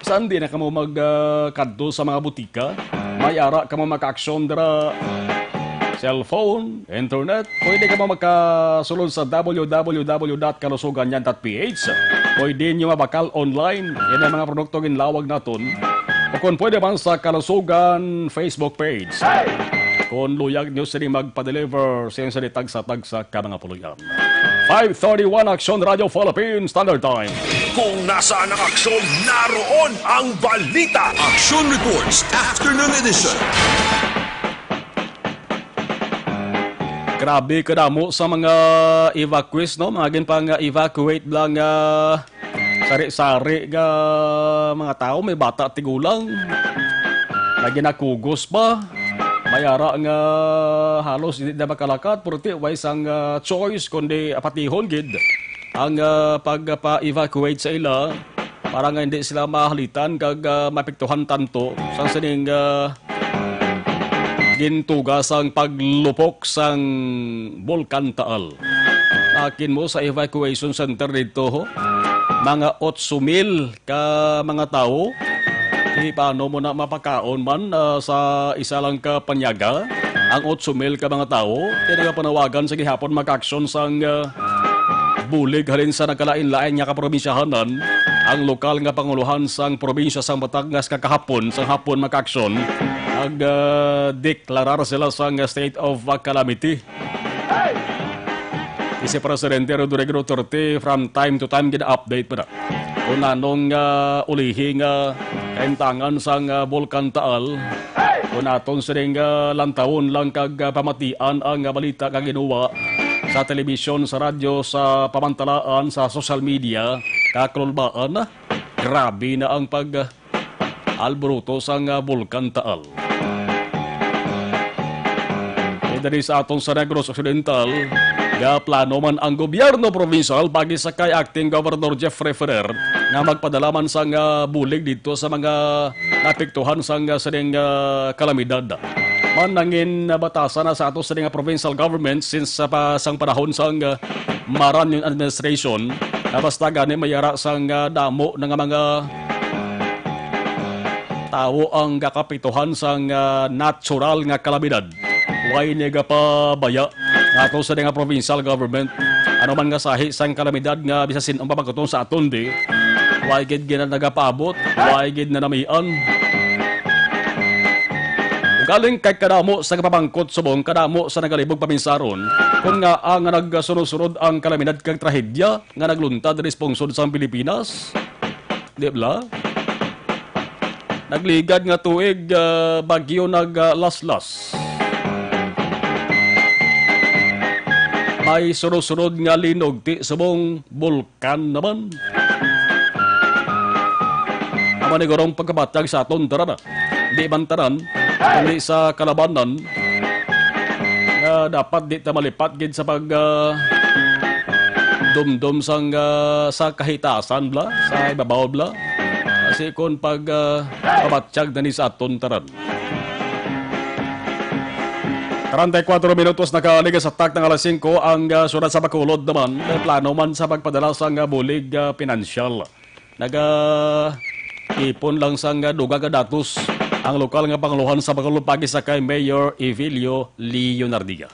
Bisan di na kamo mag, ah, kadto sa mga butika, may ara kamo maka-aksyon dira. Cellphone, internet, pwede kamo makasulod sa W W W dot kalusugan yan dot P H. Pwede nyo mabakal online. Yan ang mga produkto ginlawag naton. O kung pwede man sa Kalusugan Facebook page. Kung luyag nyo sini magpa-deliver, sini sini tagsa-tagsa ka mga puloy-an. Five thirty-one Action Radio Philippine Standard Time. Kung nasaan ang aksyon, naroon ang balita. Action Reports, Afternoon Edition. Grabe kadamo sa mga evacuees, no? Mga ginpang-evacuate lang, ah, sari-sari nga mga tao, may bata, tigulang. May ginakugos pa. May ara nga halos hindi na makalakat, pero ti, way sang, ah, choice, kundi apatihon gid ang, ah, pagpa-evacuate sa ila para nga hindi sila mahalitan kag, ah, maapektuhan tanto sang sining, ah, gintuga sang paglupok sang Bulkan Taal. Akin mo sa evacuation center dito, ho. mga otso mil ka mga tawo. Di paano mo na mapakaon man, ah, sa isa lang ka panyaga ang otso mil ka mga tawo? Kaya nagapanawagan sa gihapon makaaksyon sang, ah, bulig halin sa nagkalain-lain nga kaprobinsyahanan ang lokal nga panguluhan sang probinsya sang Batangas kakahapon sang hapon makaaksyon. Nag, ah, deklarar sila sang state of, ah, calamity. Kay si Presidente Rodrigo Duterte, from time to time, gina-update pa na kung anong, ah, ulihi nga kaimtangan sang, ah, Bulkan Taal. Kung aton sining, ah, lantawon lang kag, ah, pamatian ang, ah, balita nga ginuwa sa telebisyon, sa radyo, sa pamantalaan, sa social media, kakulbaan, grabe na ang pag, ah, alboroto sang, ah, Bulkan Taal. Kay diri sa aton sa Negros Occidental, nga plano man ang gobyerno probinsyal pagi sa kay Acting Governor Jeffrey Ferrer nga magpadala man sang, ah, bulig didto sa mga naapektuhan sang, ah, sining, ah, kalamidad. Man nangin nabatasan na sa ato sining, ah, provincial government since sa pa, sang panahon sang, ah, Maran yung administration, na basta gani may ara sang, ah, damo na nga mga tawo ang gakapituhan sang, ah, natural nga kalamidad. Way nagapabaya nga ato sa nga provincial government. Ano man nga sahi sang kalamidad nga bisan sin-o ang pamangkuton sa aton di, way gid gina nagapaabot, way gid nanamian. Ugaling kay kadamo sa kapamangkot subong kadamo sa nagalibog paminsaron, kun nga ang nagsunod-sunod ang kalamidad kag trahedya nga nagluntad diri sa pungsod sang Pilipinas. Di bala? Nagligad nga tuig, ah, bagyo naglaslas. May sunod-sunod nga linog ti subong bulkan naman. Amo ni gurong pagkabatyag sa aton tanan, ah. Di man tanan, kundi sa kalabanan nga dapat di ta malipat gid sa pag, ah, dumdum sang, ah, sa kahitasan bala, sa ibabaw bala. Kasi kung pag, ah, pabatyag na ni sa aton tanan. Treinta y cuatro minutos nakaligas sa tak ng alas singko ang, ah, syudad sa Bacolod naman. May plano man sa pagpadala sang, ah, bulig, ah, pinansyal. Naga-ipon lang sang, ah, dugang nga datos ang lokal nga panguluhan sa Bacolod pagi sa kay Mayor Evelio Leonardia.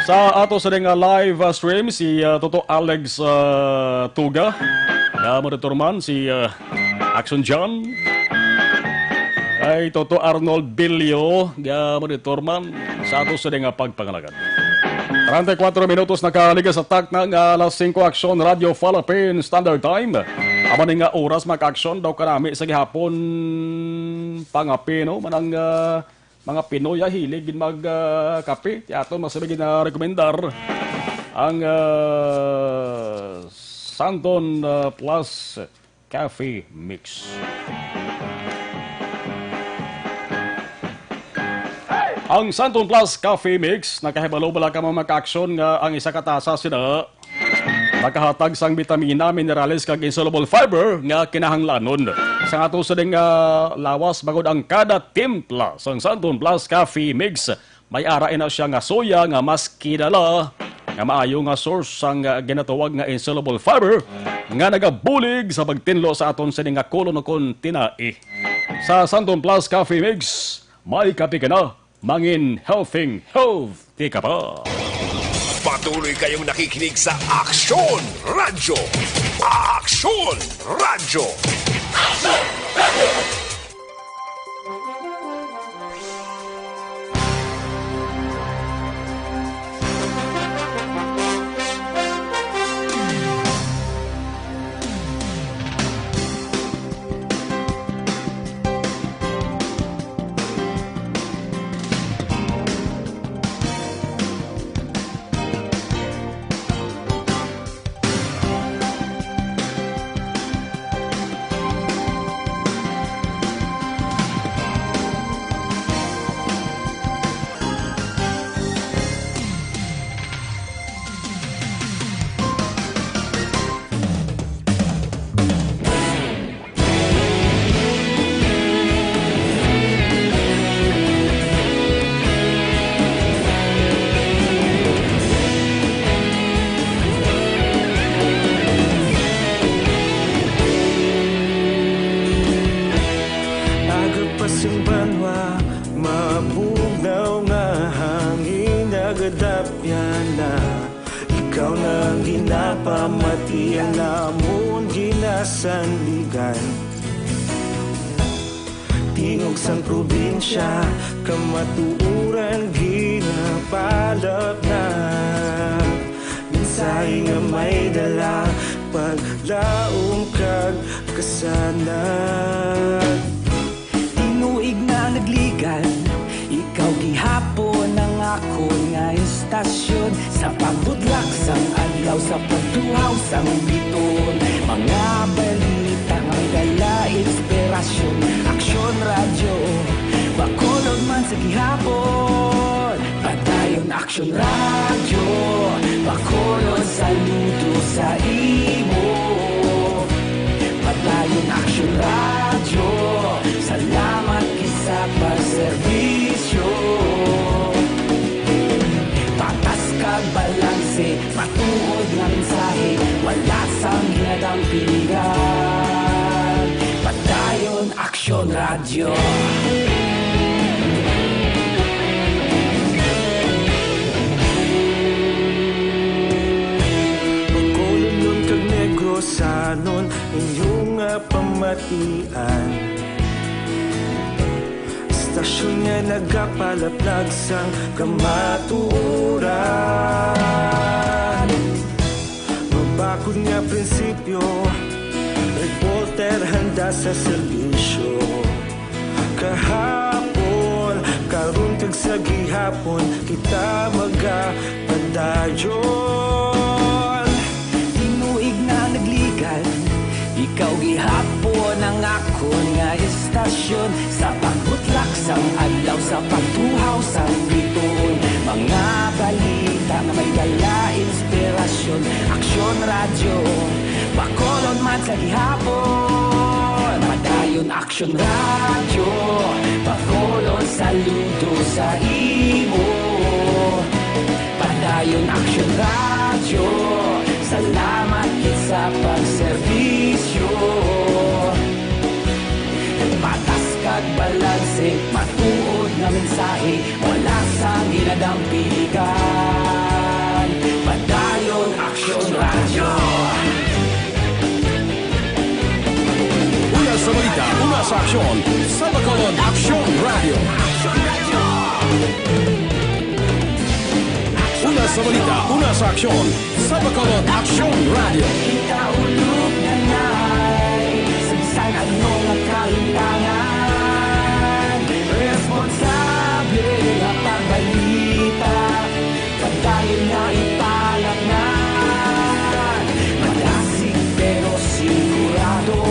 Sa ato sa nga live, ah, stream, si, ah, Toto Alex, ah, Tuga, nga monitor man, si, ah, Action John, kay Toto Arnold Bilio, nga monitor man sa ato sa nga pagpangalagan. Treinta y cuatro minutos nakaligas sa tak na nga alas singko, Aksyon Radyo Philippine Standard Time. Amo ni nga oras, mga ka-aksyon, daw kanami sa gihapon pangape, no? Manang, ah, mga Pinoy, ah, hilig gid mag, ah, kape. Ti aton mas gid na rekomendar ang, ah, Santon, ah, Plus Coffee Mix. Ang Santon Plus Coffee Mix, nakahibalo bala ka, mga ka-aksyon, nga ang isa ka tasa sina makahatag sang bitamina, minerales, kag insoluble fiber nga kinahanglanon sa ato sining, ah, lawas, bangod ang kada timpla sang Santon Plus Coffee Mix may ara ina siya nga soya nga mas kilala nga maayo nga source sang, ah, ginatawag nga insoluble fiber nga nagabulig sa pagtinlo sa aton sini nga kolon ukon tinai. Sa Santon Plus Coffee Mix, may kape ka na, mangin healthy healthy ka pa. Patuloy kayong nakikinig sa Aksyon Radyo. Aksyon Radyo. na, ikaw na ang ginapamati, ang amon ginasandigan. Tingog sang probinsya, kamatuoran ginapalapnag. Mensahe nga may dala, paglaom kag kasanag. Tinuig na nagligad, ikaw gihapon ang akon nga istasyon. Sa pagbutlak sang adlaw, sa pagtuhaw sang biton, mga balita nga may dala inspirasyon. Aksyon Radyo, Bacolod man sa gihapon. Padayon Aksyon Radyo, Bacolod, saludo sa imo. Padayon Aksyon Radyo, salamat gid sa pagserbisyo. Patas kag balanse, matuod nga mensahe, wala sang ginadampingan. Padayon Aksyon Radyo. Bacolodnon kag Negrosanon, inyo nga pamatian. Istasyon nga nagapalaplag sang kamatuoran. Mabakod nga prinsipyo, reporter handa sa serbisyo. Kahapon, karon kag sa gihapon, kita magapadayon. Tinuig na nagligad, ikaw gihapon ang akon nga istasyon. Sa pagbutlak sang adlaw, sa pagtuhaw sang bituon, mga balita nga may dala inspirasyon. Aksyon Radyo, Bacolod man sa gihapon. Padayon Aksyon Radyo, Bacolod, saludo sa imo. Padayon Aksyon Radyo, salamat gid sa pagserbisyo. Patas kag balanse, matuod nga mensahe, wala sang ginadampigan. Padayon Aksyon Radyo. Una sa balita, una sa aksyon, sa Bacolod Aksyon Radyo. Una sa balita, una sa aksyon, sa Bacolod Aksyon Radyo. Kita ulog nanay sa bisan ano nga kahitangan. Responsable nga pagbalita, padayon na ipalapnan. Madasig pero sigurado,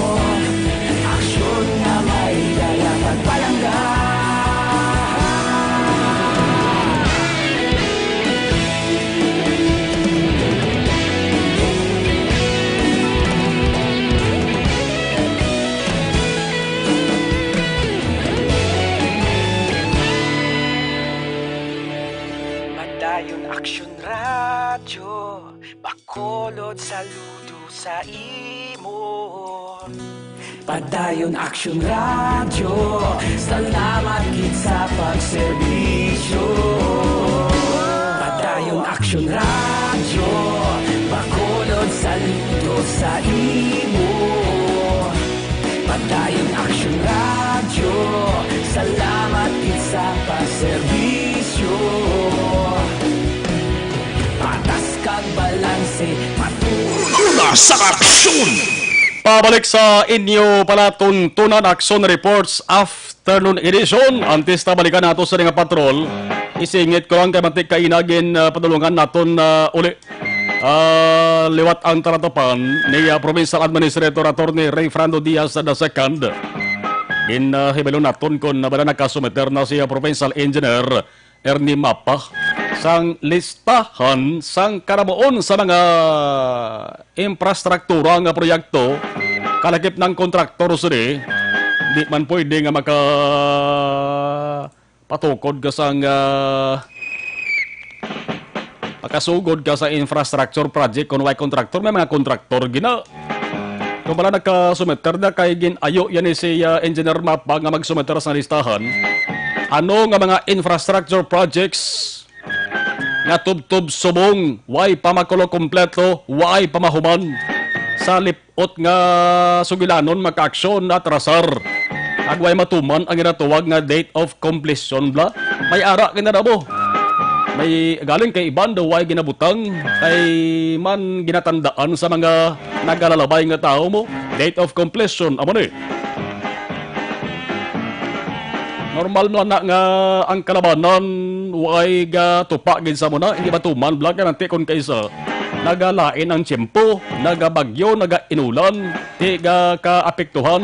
aksyon nga may dala pagpalangga. Padayon Aksyon Radyo, Bacolod, saludo sa imo. Padayon Aksyon Radyo, salamat gid sa pagserbisyo. Padayon Aksyon Radyo, Bacolod, saludo sa imo. Padayon Aksyon Radyo, salamat gid sa pagserbisyo. Patas kag balanse, matuod. Una sa aksyon! Pabalik sa inyo palatuntunan, Aksyon Reports Afternoon Edition. Antes ta balikan nato sa nga patrol, isingit ko lang kay mantik kaina gin, ah, padulungan naton, ah, uli. Ah, liwat ang talatapan ni, ah, Provincial Administrator Attorney Ray Fernando Diaz the second. Gin, ah, hibalo naton kon wala nakasumiter na si, ah, Provincial Engineer Ernie Mapa sang listahan sang karabuon sa mga infrastruktura nga proyekto, kalakip ng kontraktor sini, di man pwede nga maka patukod ka sang, ah, makasugod ka sa infrastructure project kung way kontraktor, may mga kontraktor gina. Kung wala nakasumiter na kay gin-ayo yan ni si, ah, Engineer Mapa nga magsumiter sa listahan. Ano nga mga infrastructure projects nga tubtob subong, way pa makulo kompleto, way pa mahuman. Sa lip-ot nga sugilanon, makaaksyon at rasar. Agway matuman ang ginatuwag nga date of completion bla. May ara ginadabo. May galing kay iban daw way ginabutang kay man ginatandaan sa mga nagalalabay nga tawo mo. Date of completion, amo ni. Normal man na nga ang kalabanan way gatupa gid sa muna, hindi matuman bla kay nanti kon kaisa nagalain ang tiyempo, nagabagyo, nagainulan, di ga kaapektuhan,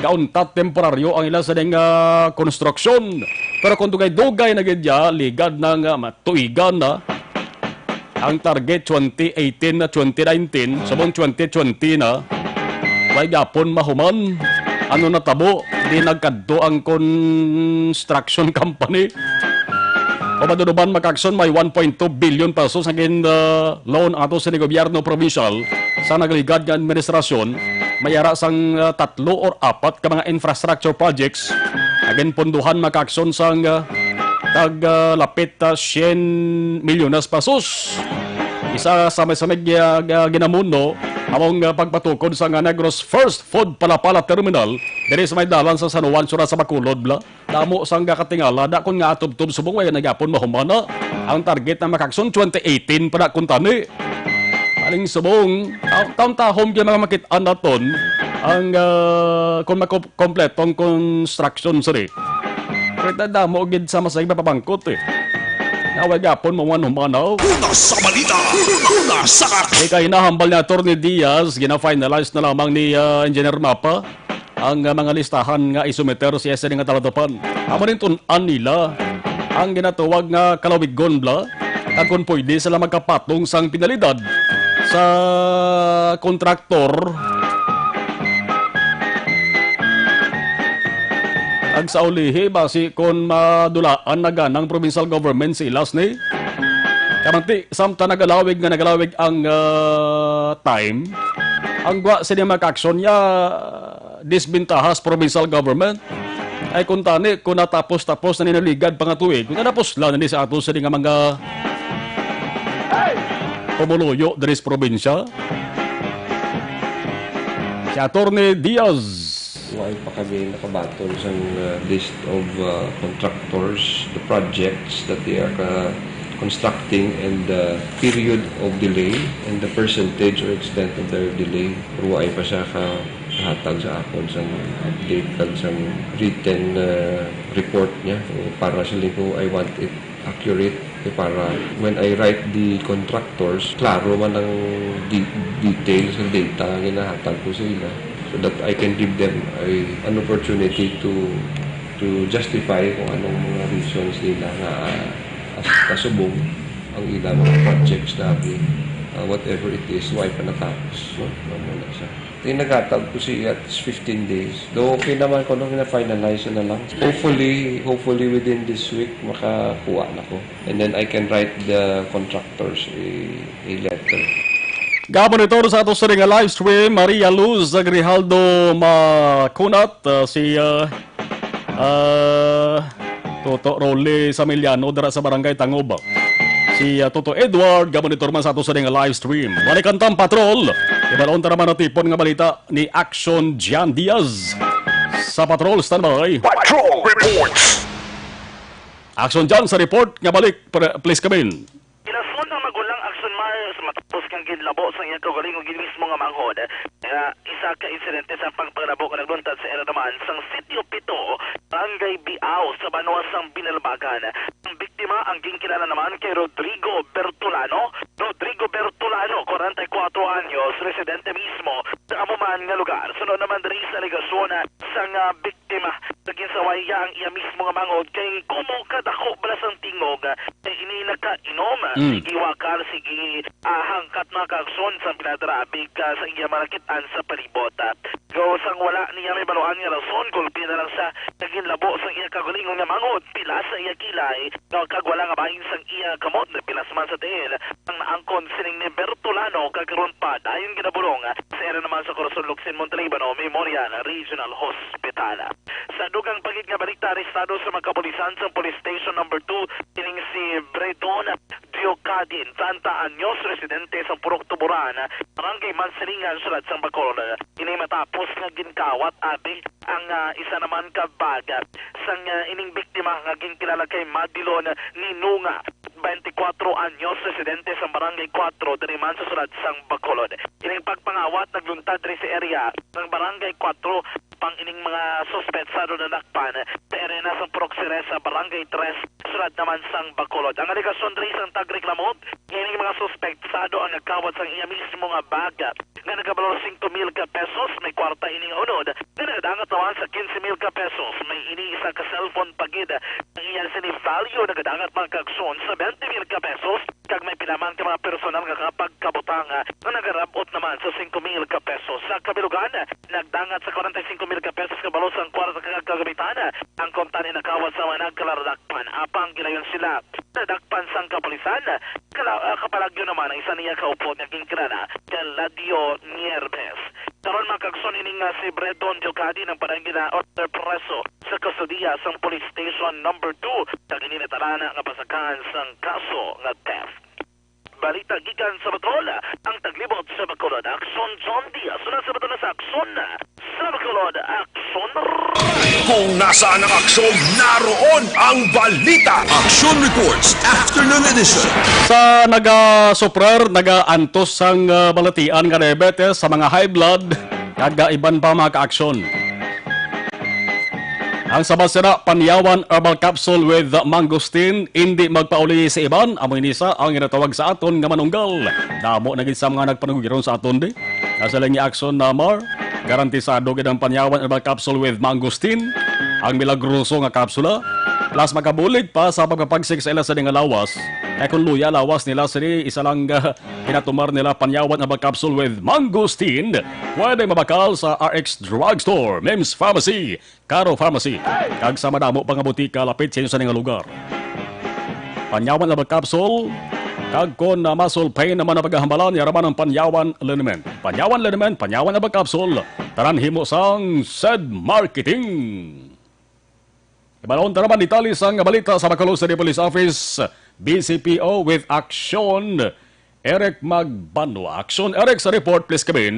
gauntat temporaryo ang ila sa ding ah, konstruksyon. Pero kung dugay-dugay na gid ya, ligad na nga matuigan na, ang target twenty eighteen na twenty nineteen, subong twenty twenty na, way gapon mahuman. Ano natabo? Di nagkadto ang construction company. O maduduman, makaaksyon, may one point two billion pesos ang gin, uh, loan ato sa gobyerno provincial sa nagligad nga administrasyon. May ara sang, uh, tatlo or apat ka mga infrastructure projects agin punduhan, makaaksyon, sang, uh, tag, uh, lapit, uh, syen milyones pesos. Isa sa may, sa may, uh, uh, ginamuno among, uh, pagpatukod sa nga Negros First Food Palapala Terminal diri sa may dalan sa San Juan, Sura sa Bacolod, bla. Damo sang gakatingala, da kon nga atubtob subong way na gyapon mahumana ang target na makakson twenty eighteen pa na kuntani. Aling subong, ta- taon-tahon gyud mga makit-an naton ang, ah, kung makompletong construction sini. Pero damo gid sa masay mapabangkot eh. Naway gapon mo man humanaw. Una sa balita, una sa Di kay nahambal ni Attorney Diaz, gina-finalize na lamang ni, ah, Engineer Mapa ang, ah, mga listahan nga isumiter sa S N nga talatupan. Amo rin tun-an nila ang ginatawag nga kalawigon bla, kag kung pwede sila magkapatong sang penalidad sa kontraktor. Ang sa ulihi, basi kon madulaan na ganang provincial government sa ilas ni. Kamanti, samtang nagalawig nga nagalawig ang, ah, time, ang gwa sini mag-action niya, disbentaha sa provincial government. Ay kung tani, kung natapos-tapos na ni naligad pa nga tuig, kung natapos lang ni sa ato sini nga mga pumuluyo diri sa probinsya. Si Attorney Diaz. Wala pa kami nakabaton sang, uh, list of, uh, contractors, the projects that they are, uh, constructing, and the period of delay and the percentage or extent of their delay. Pero wala pa siya ka-, kahatag sa akon sang update kag sang written, uh, report niya. So, para sa ko, I want it accurate, eh, para when I write the contractors, klaro man ang de-, details and data nga ginahatag ko sa ila so that I can give them a, an opportunity to, to justify kung anong mga reasons nila nga, ah, as-, kasubong ang ilang mga projects na, ah, whatever it is, why pa natapos, no? Ano na siya? Tinagatag ko siya at fifteen days. Though okay naman ko nung na-finalize na lang. Hopefully, hopefully within this week, makakuha na ko. And then I can write the contractors a, a letter. Gabon ito sa ato sa nga live stream, Maria Luz Grijaldo Macunat, uh, si, uh, uh, Toto Rolly Samiliano dira sa Barangay Tangob. Si, uh, Toto Edward, gabon ito naman sa ato sa nga live stream. Balikan tang patrol. Ibalon ta naman ang tipon nga balita ni Action Jan Diaz. Sa patrol, standby. Patrol reports. Action Jan sa report nga balik, pre-, please come in. Ginasunod ang magulang Action Myers matapos kang ginlabo sa iyang kaugalingon gid mismo nga manghod nga isa ka insidente sa pagpanglabo nga nagluntad sa area naman sang Sitio Pito, Barangay Biao, sa banwa sang Binalbagan. Ang biktima ang ginkilala naman kay Rodrigo Bertolano. Rodrigo Bertolano, kwarenta y kuwatro anyos, residente mismo sa amo man nga lugar. Suno naman diri sa alegasyon sang, ah, biktima, nga ginsaway niya ang iya mismo nga manghod kay kumo kadako bala sang tingog, ah, kay ini nakainom, ah, Mm. sige wakal, sige, ah, hangkat mga kaagson sang pinadrabig, ah, sa iya mga nakit-an sa palibot, ah. Go, sang wala niya mahibaluan nga rason, gulpi na lang siya nga ginlabo sang iya kaugalingon nga manghod, pilas sa iya kilay, nga kag wala nga bahin sang iya kamot, pilas man sa tiil, ang naangkon sining ni Bertolano, kag karon pa dayon ginabulong sa area naman sa Corazon Locsin, Montalibano Memorial Regional Hospital. Sa dugang pa gid nga balita, arestado sa mga kapulisan sa Police Station Number Two kining si Bredon Santa Anyos, residente sa Purok Tuburan, Barangay Mansilingan, Siyudad sang Bacolod. Ini matapos nga ginkawat abi ang, ah, isa naman ka bag sang, ah, ining biktima nga ginkilala kay Madilon Ninunga, twenty-four anyos, residente sa Barangay four diri man sa siyudad sang Bacolod. Ining pagpangawat nagluntad diri sa area ng Barangay four, pang ining mga suspetsado nadakpan sa area na sang Purok Ceres sa Barangay three, siyudad naman sang Bacolod. Ang alegasyon diri sang tagreklamo, ining mga suspetsado ang nagkawat sang iya mismo nga bag nga nagabalor singko mil ka pesos. May kwarta ini nga unod nga nagadangat naman sa quince mil ka pesos. May ini isa ka cellphone pa gid nga iya sini value nagadangat, mga kaagsoon, sa twenty mil ka pesos, kag may pila man ka mga personal nga kapagkabutang nga nagarab-ot naman sa singko mil ka pesos. Sa kabilugan, nagdangat sa kwarenta y singko mil ka pesos nga balor sang kwarta kag kagamitan ang kumpanya nakawas sa mga nagkalaradakpan. Apang gilayon sila nadakpan sang kapulisan, kala, ah, kapalagyo naman ang isa niya ka upod nga ginkilala kay Ladio Nierbes. Karon, mga kaagsoon, ini nga si Bredon Diocadi nagpadala na order preso sa kustodiya sang Police Station Number Two, kag ini natalana nga basakahan sang kaso nga theft. Balita gikan sa Bacolod, ang taglibot sa Bacolod, Aksyon John Diaz. Una sa Bacolod sa Aksyon, sa Bacolod, Aksyon. Kung nasaan ang aksyon, naroon ang balita. Action Reports, Afternoon Edition. Sa nagasuprar, nagaantos sang, ah, balatian nga diabetes sa mga high blood, kag, ah, iban pa, mga kaaksyon. Ang sabasira, Panyawan Herbal Capsule with Mangosteen, indi magpauli sa iban. Amo ini sa ang ginatawag sa aton nga manunggal. Damo na gid sa mga nagpanugiron sa aton di. Nasa lang ni Action Namar, garantisado gid ang Panyawan Herbal Capsule with Mangosteen, ang milagroso nga kapsula. Plus, makabulig pa sa pagpapagsik sa ila sa nga lawas. Kay kung luya lawas nila, sini isa lang, ah, ginatumar nila, Panyawan Herbal Capsule with Mangosteen. Pwede mabakal sa R X Drugstore, Mims Pharmacy, Caro Pharmacy, kag sa madamo pa nga butika lapit sa inyo sa nga lugar. Panyawan Herbal Capsule, kag kon, ah, muscle pain naman ang paghahambalan, yara man ang Panyawan Liniment. Panyawan Liniment, Panyawan Herbal Capsule, tanan himo sang Sed Marketing. Ibalon ta naman detalye sang balita sa Bacolod City Police Office, B C P O with Action, Eric Magbanwa. Action, Eric, sa report, please come in.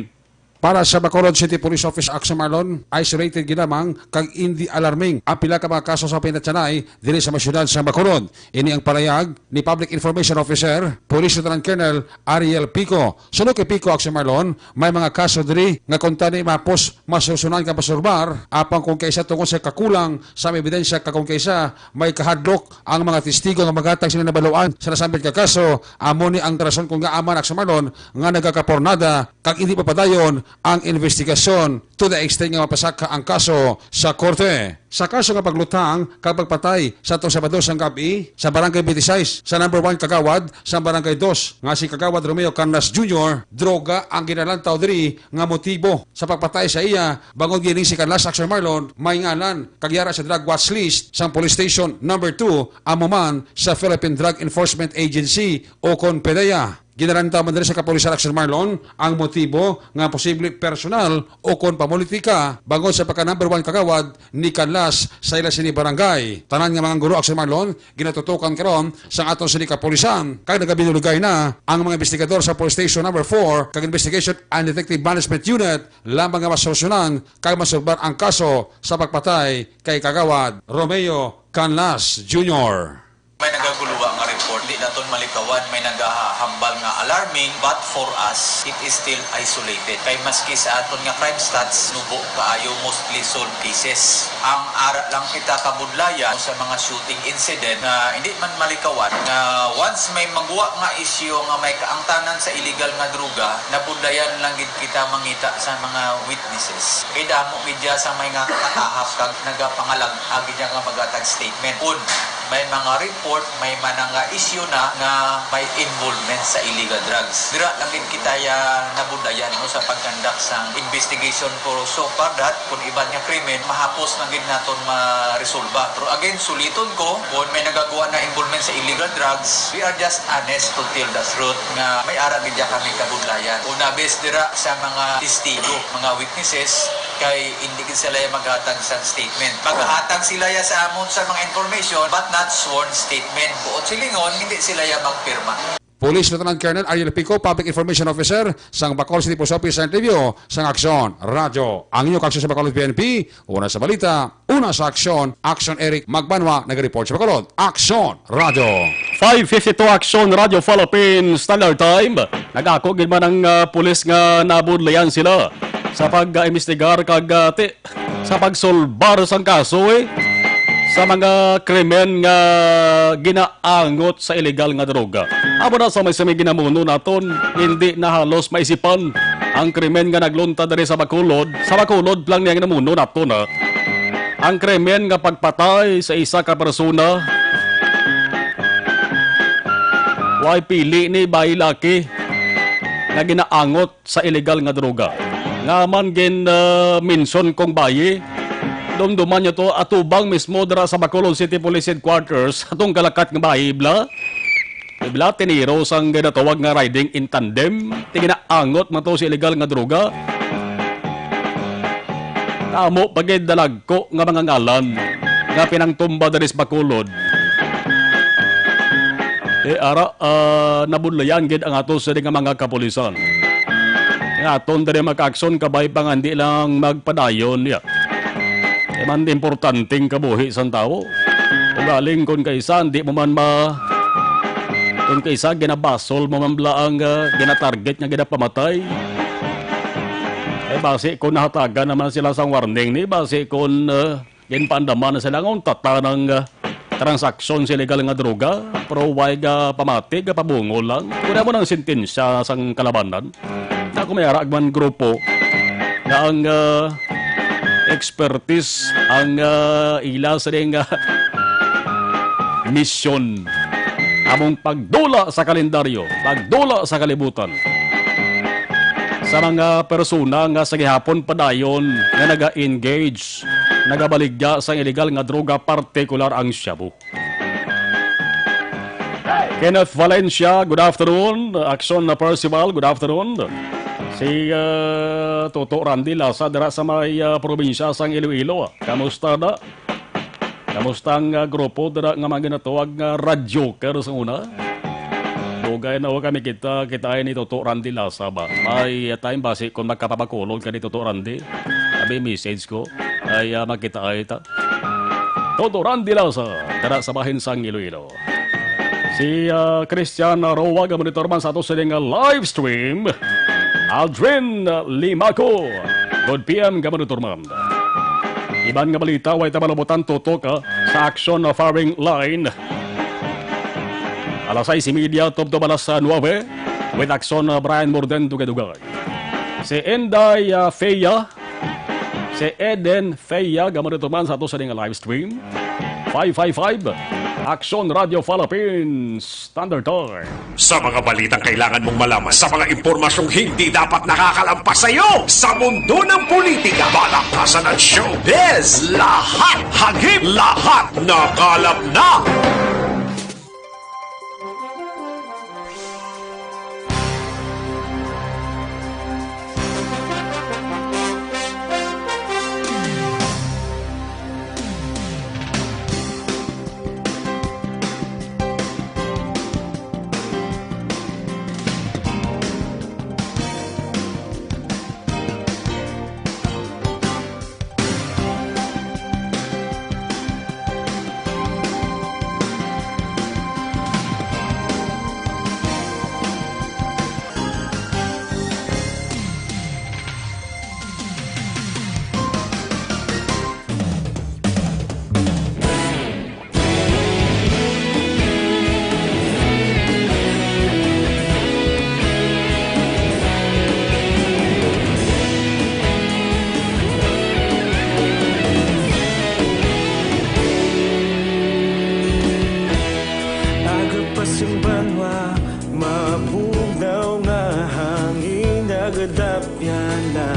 Para sa Bacolod City Police Office, Action Marlon, isolated gid lamang kag indi alarming ang pila ka mga kaso sa pinatsanay diri sa mga syudad sa Bacolod. Ini ang parayag ni Public Information Officer, Police Lieutenant Colonel Ariel Pico. Suno kay Pico, Action Marlon, may mga kaso diri nga kuntani mapos masolusyunan ka masurbar, apang kung kaisa tungod sa kakulang sa mga ebidensya, kag kung kaisa may kahadlok ang mga testigo nga maghatag sila nabaluan sa nasambit nga kaso, amo ni ang rason kung ngaa man, Action Marlon, nga nagakapornada kag hindi papadayon ang investigasyon to the extent nga mapasaka ang kaso sa korte. Sa kaso nga paglutang kag pagpatay sa atong Sabado sang gab-i sa Barangay twenty-six sa number one Kagawad sa Barangay two nga si Kagawad Romeo Canlas Junior, droga ang ginalantaw diri nga motibo sa pagpatay sa iya, bangod gini si Canlas, Action Marlon, may ngalan kag yara sa drug watch list sang Police Station Number Two, amo man sa Philippine Drug Enforcement Agency o kon PDEA. Ginalantaw man diri sa kapulisan, Action Marlon, ang motibo nga posible personal o kon pamulitika bangod sa pagka number one kagawad ni Canlas sa ila sini barangay. Tanan nga mga gulo, Action Marlon, ginatutukan karon sang aton sini kapulisan, kag nagabinulugay na ang mga investigador sa Police Station Number Four kag Investigation and Detective Management Unit lamang nga masolusyonan kag masulbar ang kaso sa pagpatay kay Kagawad Romeo Canlas Junior. May nagaguluwa nga report, di naton malikawan, may nagahambal nga alarming, but for us, it is still isolated. Kay maski sa aton nga crime stats, nubo kaayo, mostly solved cases. Ang ara lang kita kabudlayan sa mga shooting incident nga hindi man malikawan, nga once may magwa nga isyu nga may kaangtanan sa illegal nga droga, nabudlayan lang gid kita mangita sa mga witnesses. Kay damo gid dya sa may nga katahap kag nagapangalag-a gid dya nga maghatag statement. Kun may mga report, may man nga isyu na nga may involvement sa illegal drugs. Dira lang gid kita ya nabudlayan, no, sa pag-conduct sang investigation, pero so far that, kung iban nga krimen, mahapos lang gid naton maresolba. Pero again, suliton ko, kung may nagagwa na involvement sa illegal drugs, we are just honest to tell the truth nga may ara gid dya kami kabudlayan. Una, based dira sa mga testigo, mga witnesses, kay hindi gid sila ya maghatag sa statement. Maghatag sila ya sa amon sa mga information, but not sworn statement. Buot silingon, hindi sila ya magpirma. Police Lieutenant Colonel Ariel Pico, Public Information Officer sang Bacolod City Post Office, sa interview sang Aksyon Radyo. Ang inyo kaaksyon sa Bacolod P N P, una sa balita, una sa aksyon, Aksyon Eric Magbanwa, nag-report sa Bacolod. Aksyon Radyo. Five fifty-two, Aksyon Radyo Philippines Standard Time. Nag-ako gid man ang, ah, pulis nga nabudlayan sila sa pag-imbestigar kag, ah, ti-, sa pagsulbar sang kaso, eh, sa mga krimen nga ginaangot sa iligal nga droga. Amo na sa may, sa may ginamuno naton, hindi na halos maisipan ang krimen nga naglunta diri sa Bacolod. Sa Bacolod lang niya ginamuno naton, ha. Ang krimen nga pagpatay sa isa ka persona, way pili ni bayi laki nga ginaangot sa iligal nga droga. Nga man gin, ah, mention kong bayi, dumduman nyo to, atubang mismo dira sa Bacolod City Police Headquarters, atong kalakat nga bayi, bla. Bla, tiniro sang ginatawag nga riding in tandem, ti ginaangot man to sa iligal nga droga. Amo pa gid dalagko nga mga ngalan nga pinangtumba diri sa Bacolod. Eh, ara, ah, nabudlayan gid ang ato sini nga mga kapulisan. Nga aton diri mag-aksyon kabay pa nga hindi lang magpadayon, ya. Kay man importanteng kabuhi sang tawo. Ugaling kung kaisa, hindi mo man ma-, kung kaisa, ginabasol mo man bala ang, ah, ginatarget nga ginapamatay. Eh, basi kung nahatagan naman sila sang warning ni, basi kung, ah, ginpaandaman na sila nga untatan ang, ah, transaksyon sa iligal nga droga, pero way ga pamati, ga pabungol lang. Kung amo nang sentensya sang kalabanan, na kung may ara man grupo nga ang, ah, expertise ang, ah, ila sa ding, ah, misyon. Among pagdula sa kalendaryo, pagdula sa kalibutan. Sa mga persona nga sa gihapon padayon nga naga-engage, nagabaligya sang iligal nga droga, partikular ang shabu. Kenneth Valencia, good afternoon. Action na Percival, good afternoon. Si, ah, Toto Randy Lasa dira sa may, ah, probinsya sang Iloilo. Kamusta na? Kamusta ang, ah, grupo dira nga mga ginatawag nga radyoker sa una? Dugay na wa kami kita, kita ni Toto Randy Lasa ba? May, ah, time ba si kung magkapabakulon ka ni Toto Randy? Abi message ko. Ay, ah, magkita ay ta. Toto Randy Lasa, dira sa bahin sang Iloilo. Si, ah, Christian Roa, ga monitor man sa ato sa nga live stream. Aldrin Limaco, good P M, ga monitor man. Iban nga balita, way ta malabutan tutok, ah, sa action na firing line. Alas sais y media, tubtob alas, ah, nuebe, with action, ah, Brian Morden, dugay-dugay. Si Inday, ah, Feya, si Eden Feya, ga monitor man sa ato sa nga live stream. Five five five, Action Radio Philippines Standard Time. Sa mga balitang kailangan mong malaman, sa mga impormasyong hindi dapat nakakalampas sa iyo, sa mundo ng politika, balakasan at showbiz, lahat hagip, lahat nakalap na. Aga pa sing banwa, mabugnaw nga hangin nagadapyan na.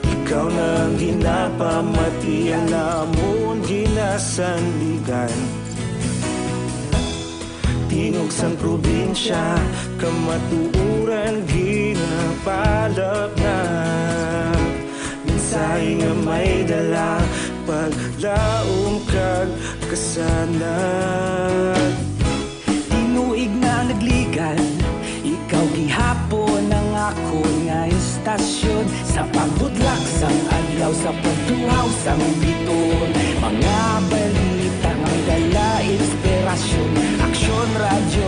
Ikaw na ang ginapamati, ang amon ginasandigan. Tingog sang probinsya, kamatuoran ginapalapnat. Mensahe nga may dala, paglaom kag kasanag. Tinuig nga nagligan, Sa pagbutlak sang adlaw, sa pagtuhaw sang biton, mga balita nga may dala inspirasyon. Aksyon Radyo,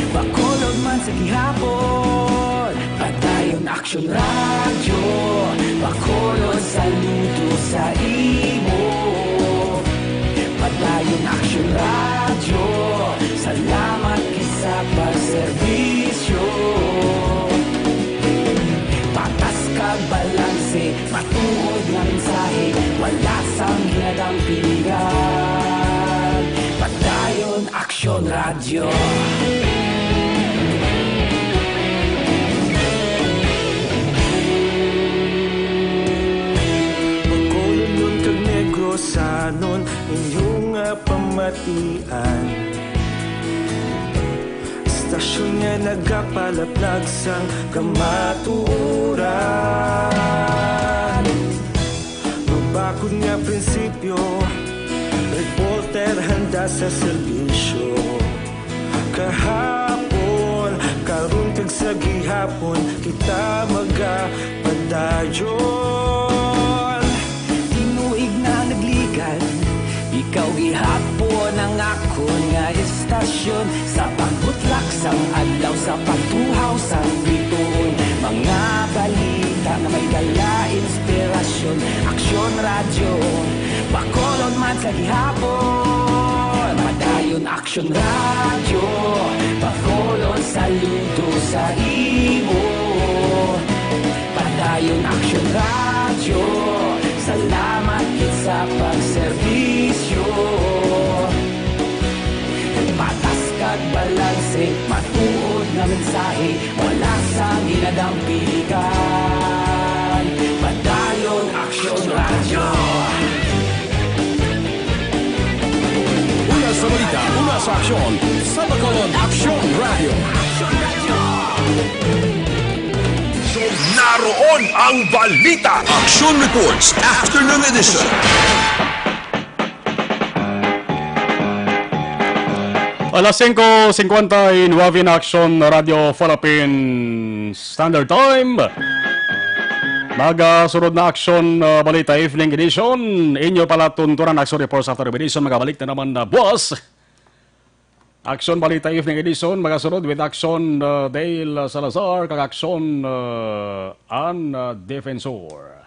Bacolod man sa gihapon. Padayon Aksyon Radyo, Bacolod saludo sa imo. Padayon Aksyon Radyo, salamat gid sa pagserbisyo. Patas kag balanse, matuod nga mensahe, wala sang ginadampigan. Padayon Aksyon Radyo. Bacolodnon kag Negrosanon, inyo nga pamatian. Istasyon nga nagapalaplag sang kamatuoran. Mabakod nga prinsipyo, reporter handa sa serbisyo. Kahapon, karon kag sa gihapon, kita magapadayon. Tinuig na nagligad, ikaw gihapon ang akon nga istasyon. Sa pagbutlak sang adlaw, sa pagtuhaw sang bituon, mga balita nga may dala inspirasyon. Aksyon Radyo, Bacolod man sa gihapon. Padayon Aksyon Radyo, Bacolod saludo sa imo. Padayon Aksyon Radyo, salamat gid sa pagserbisyo. Patas kag balanse, matuod nga mensahe, wala sang ginadampigan. Padayon Aksyon Radyo. Una sa balita, una sa aksyon, sa Bacolod Aksyon Radyo. Naroon ang balita. Action Reports, Afternoon Edition. Alas singko singkwenta y nuebe na, Aksyon Radyo Philippine Standard Time. Magasunod na Aksyon, ah, Balita Evening Edition. Inyo palatuntunan, Aksyon Reports After Edition. Magabalik na naman na buwas. Aksyon Balita Evening Edition, magasunod with Aksyon, uh, Dale Salazar, kag Aksyon, uh, An, uh, Defensor.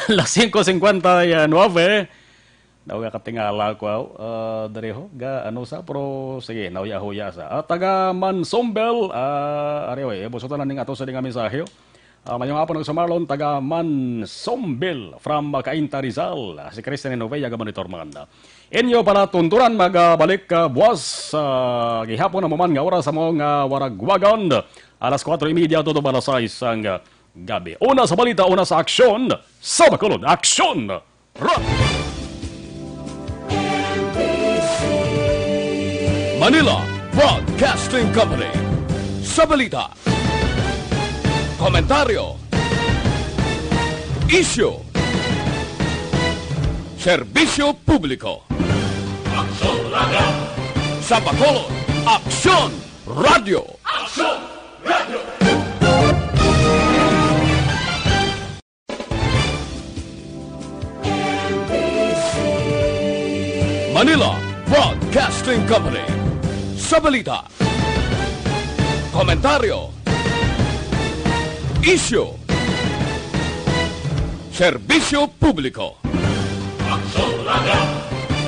Las singko singkwenta y nuebe. Daw katingala ko, uh, diri ho, ga, ano sa, pero sige, nahuya-huya sa. Ah, taga Mansombel, ah, ari, oy, busutan na ning ato sa ding mensahe. Ah, mayong hapon, Aksyon Marlon, taga Mansombel, from, ah, Cainta, Rizal. Ah, si Christian Inovea, ga monitor man. Inyo palatuntunan, magabalik, ah, buwas, ah, gihapon ang man nga oras sa mga waragwagan. Alas kuwatro y media, tuto alas sais sang, ah, gabi. Una sa balita, una sa aksyon, sa Bacolod, aksyon! Ra-, Manila Broadcasting Company. Sa balita, komentaryo, isyu, serbisyo publiko. Aksyon Radyo. Sa Bacolod, Aksyon Radyo. Aksyon Radyo. Manila Broadcasting Company. Sa balita, komentaryo, isyu, serbisyo publiko. Aksyon Radyo.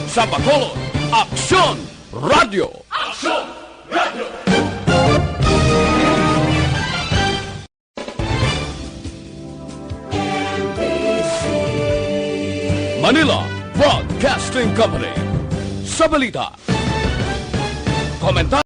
Sa Bacolod, Aksyon Radyo. Aksyon Radyo. Manila Broadcasting Company. Sa balita, komentar-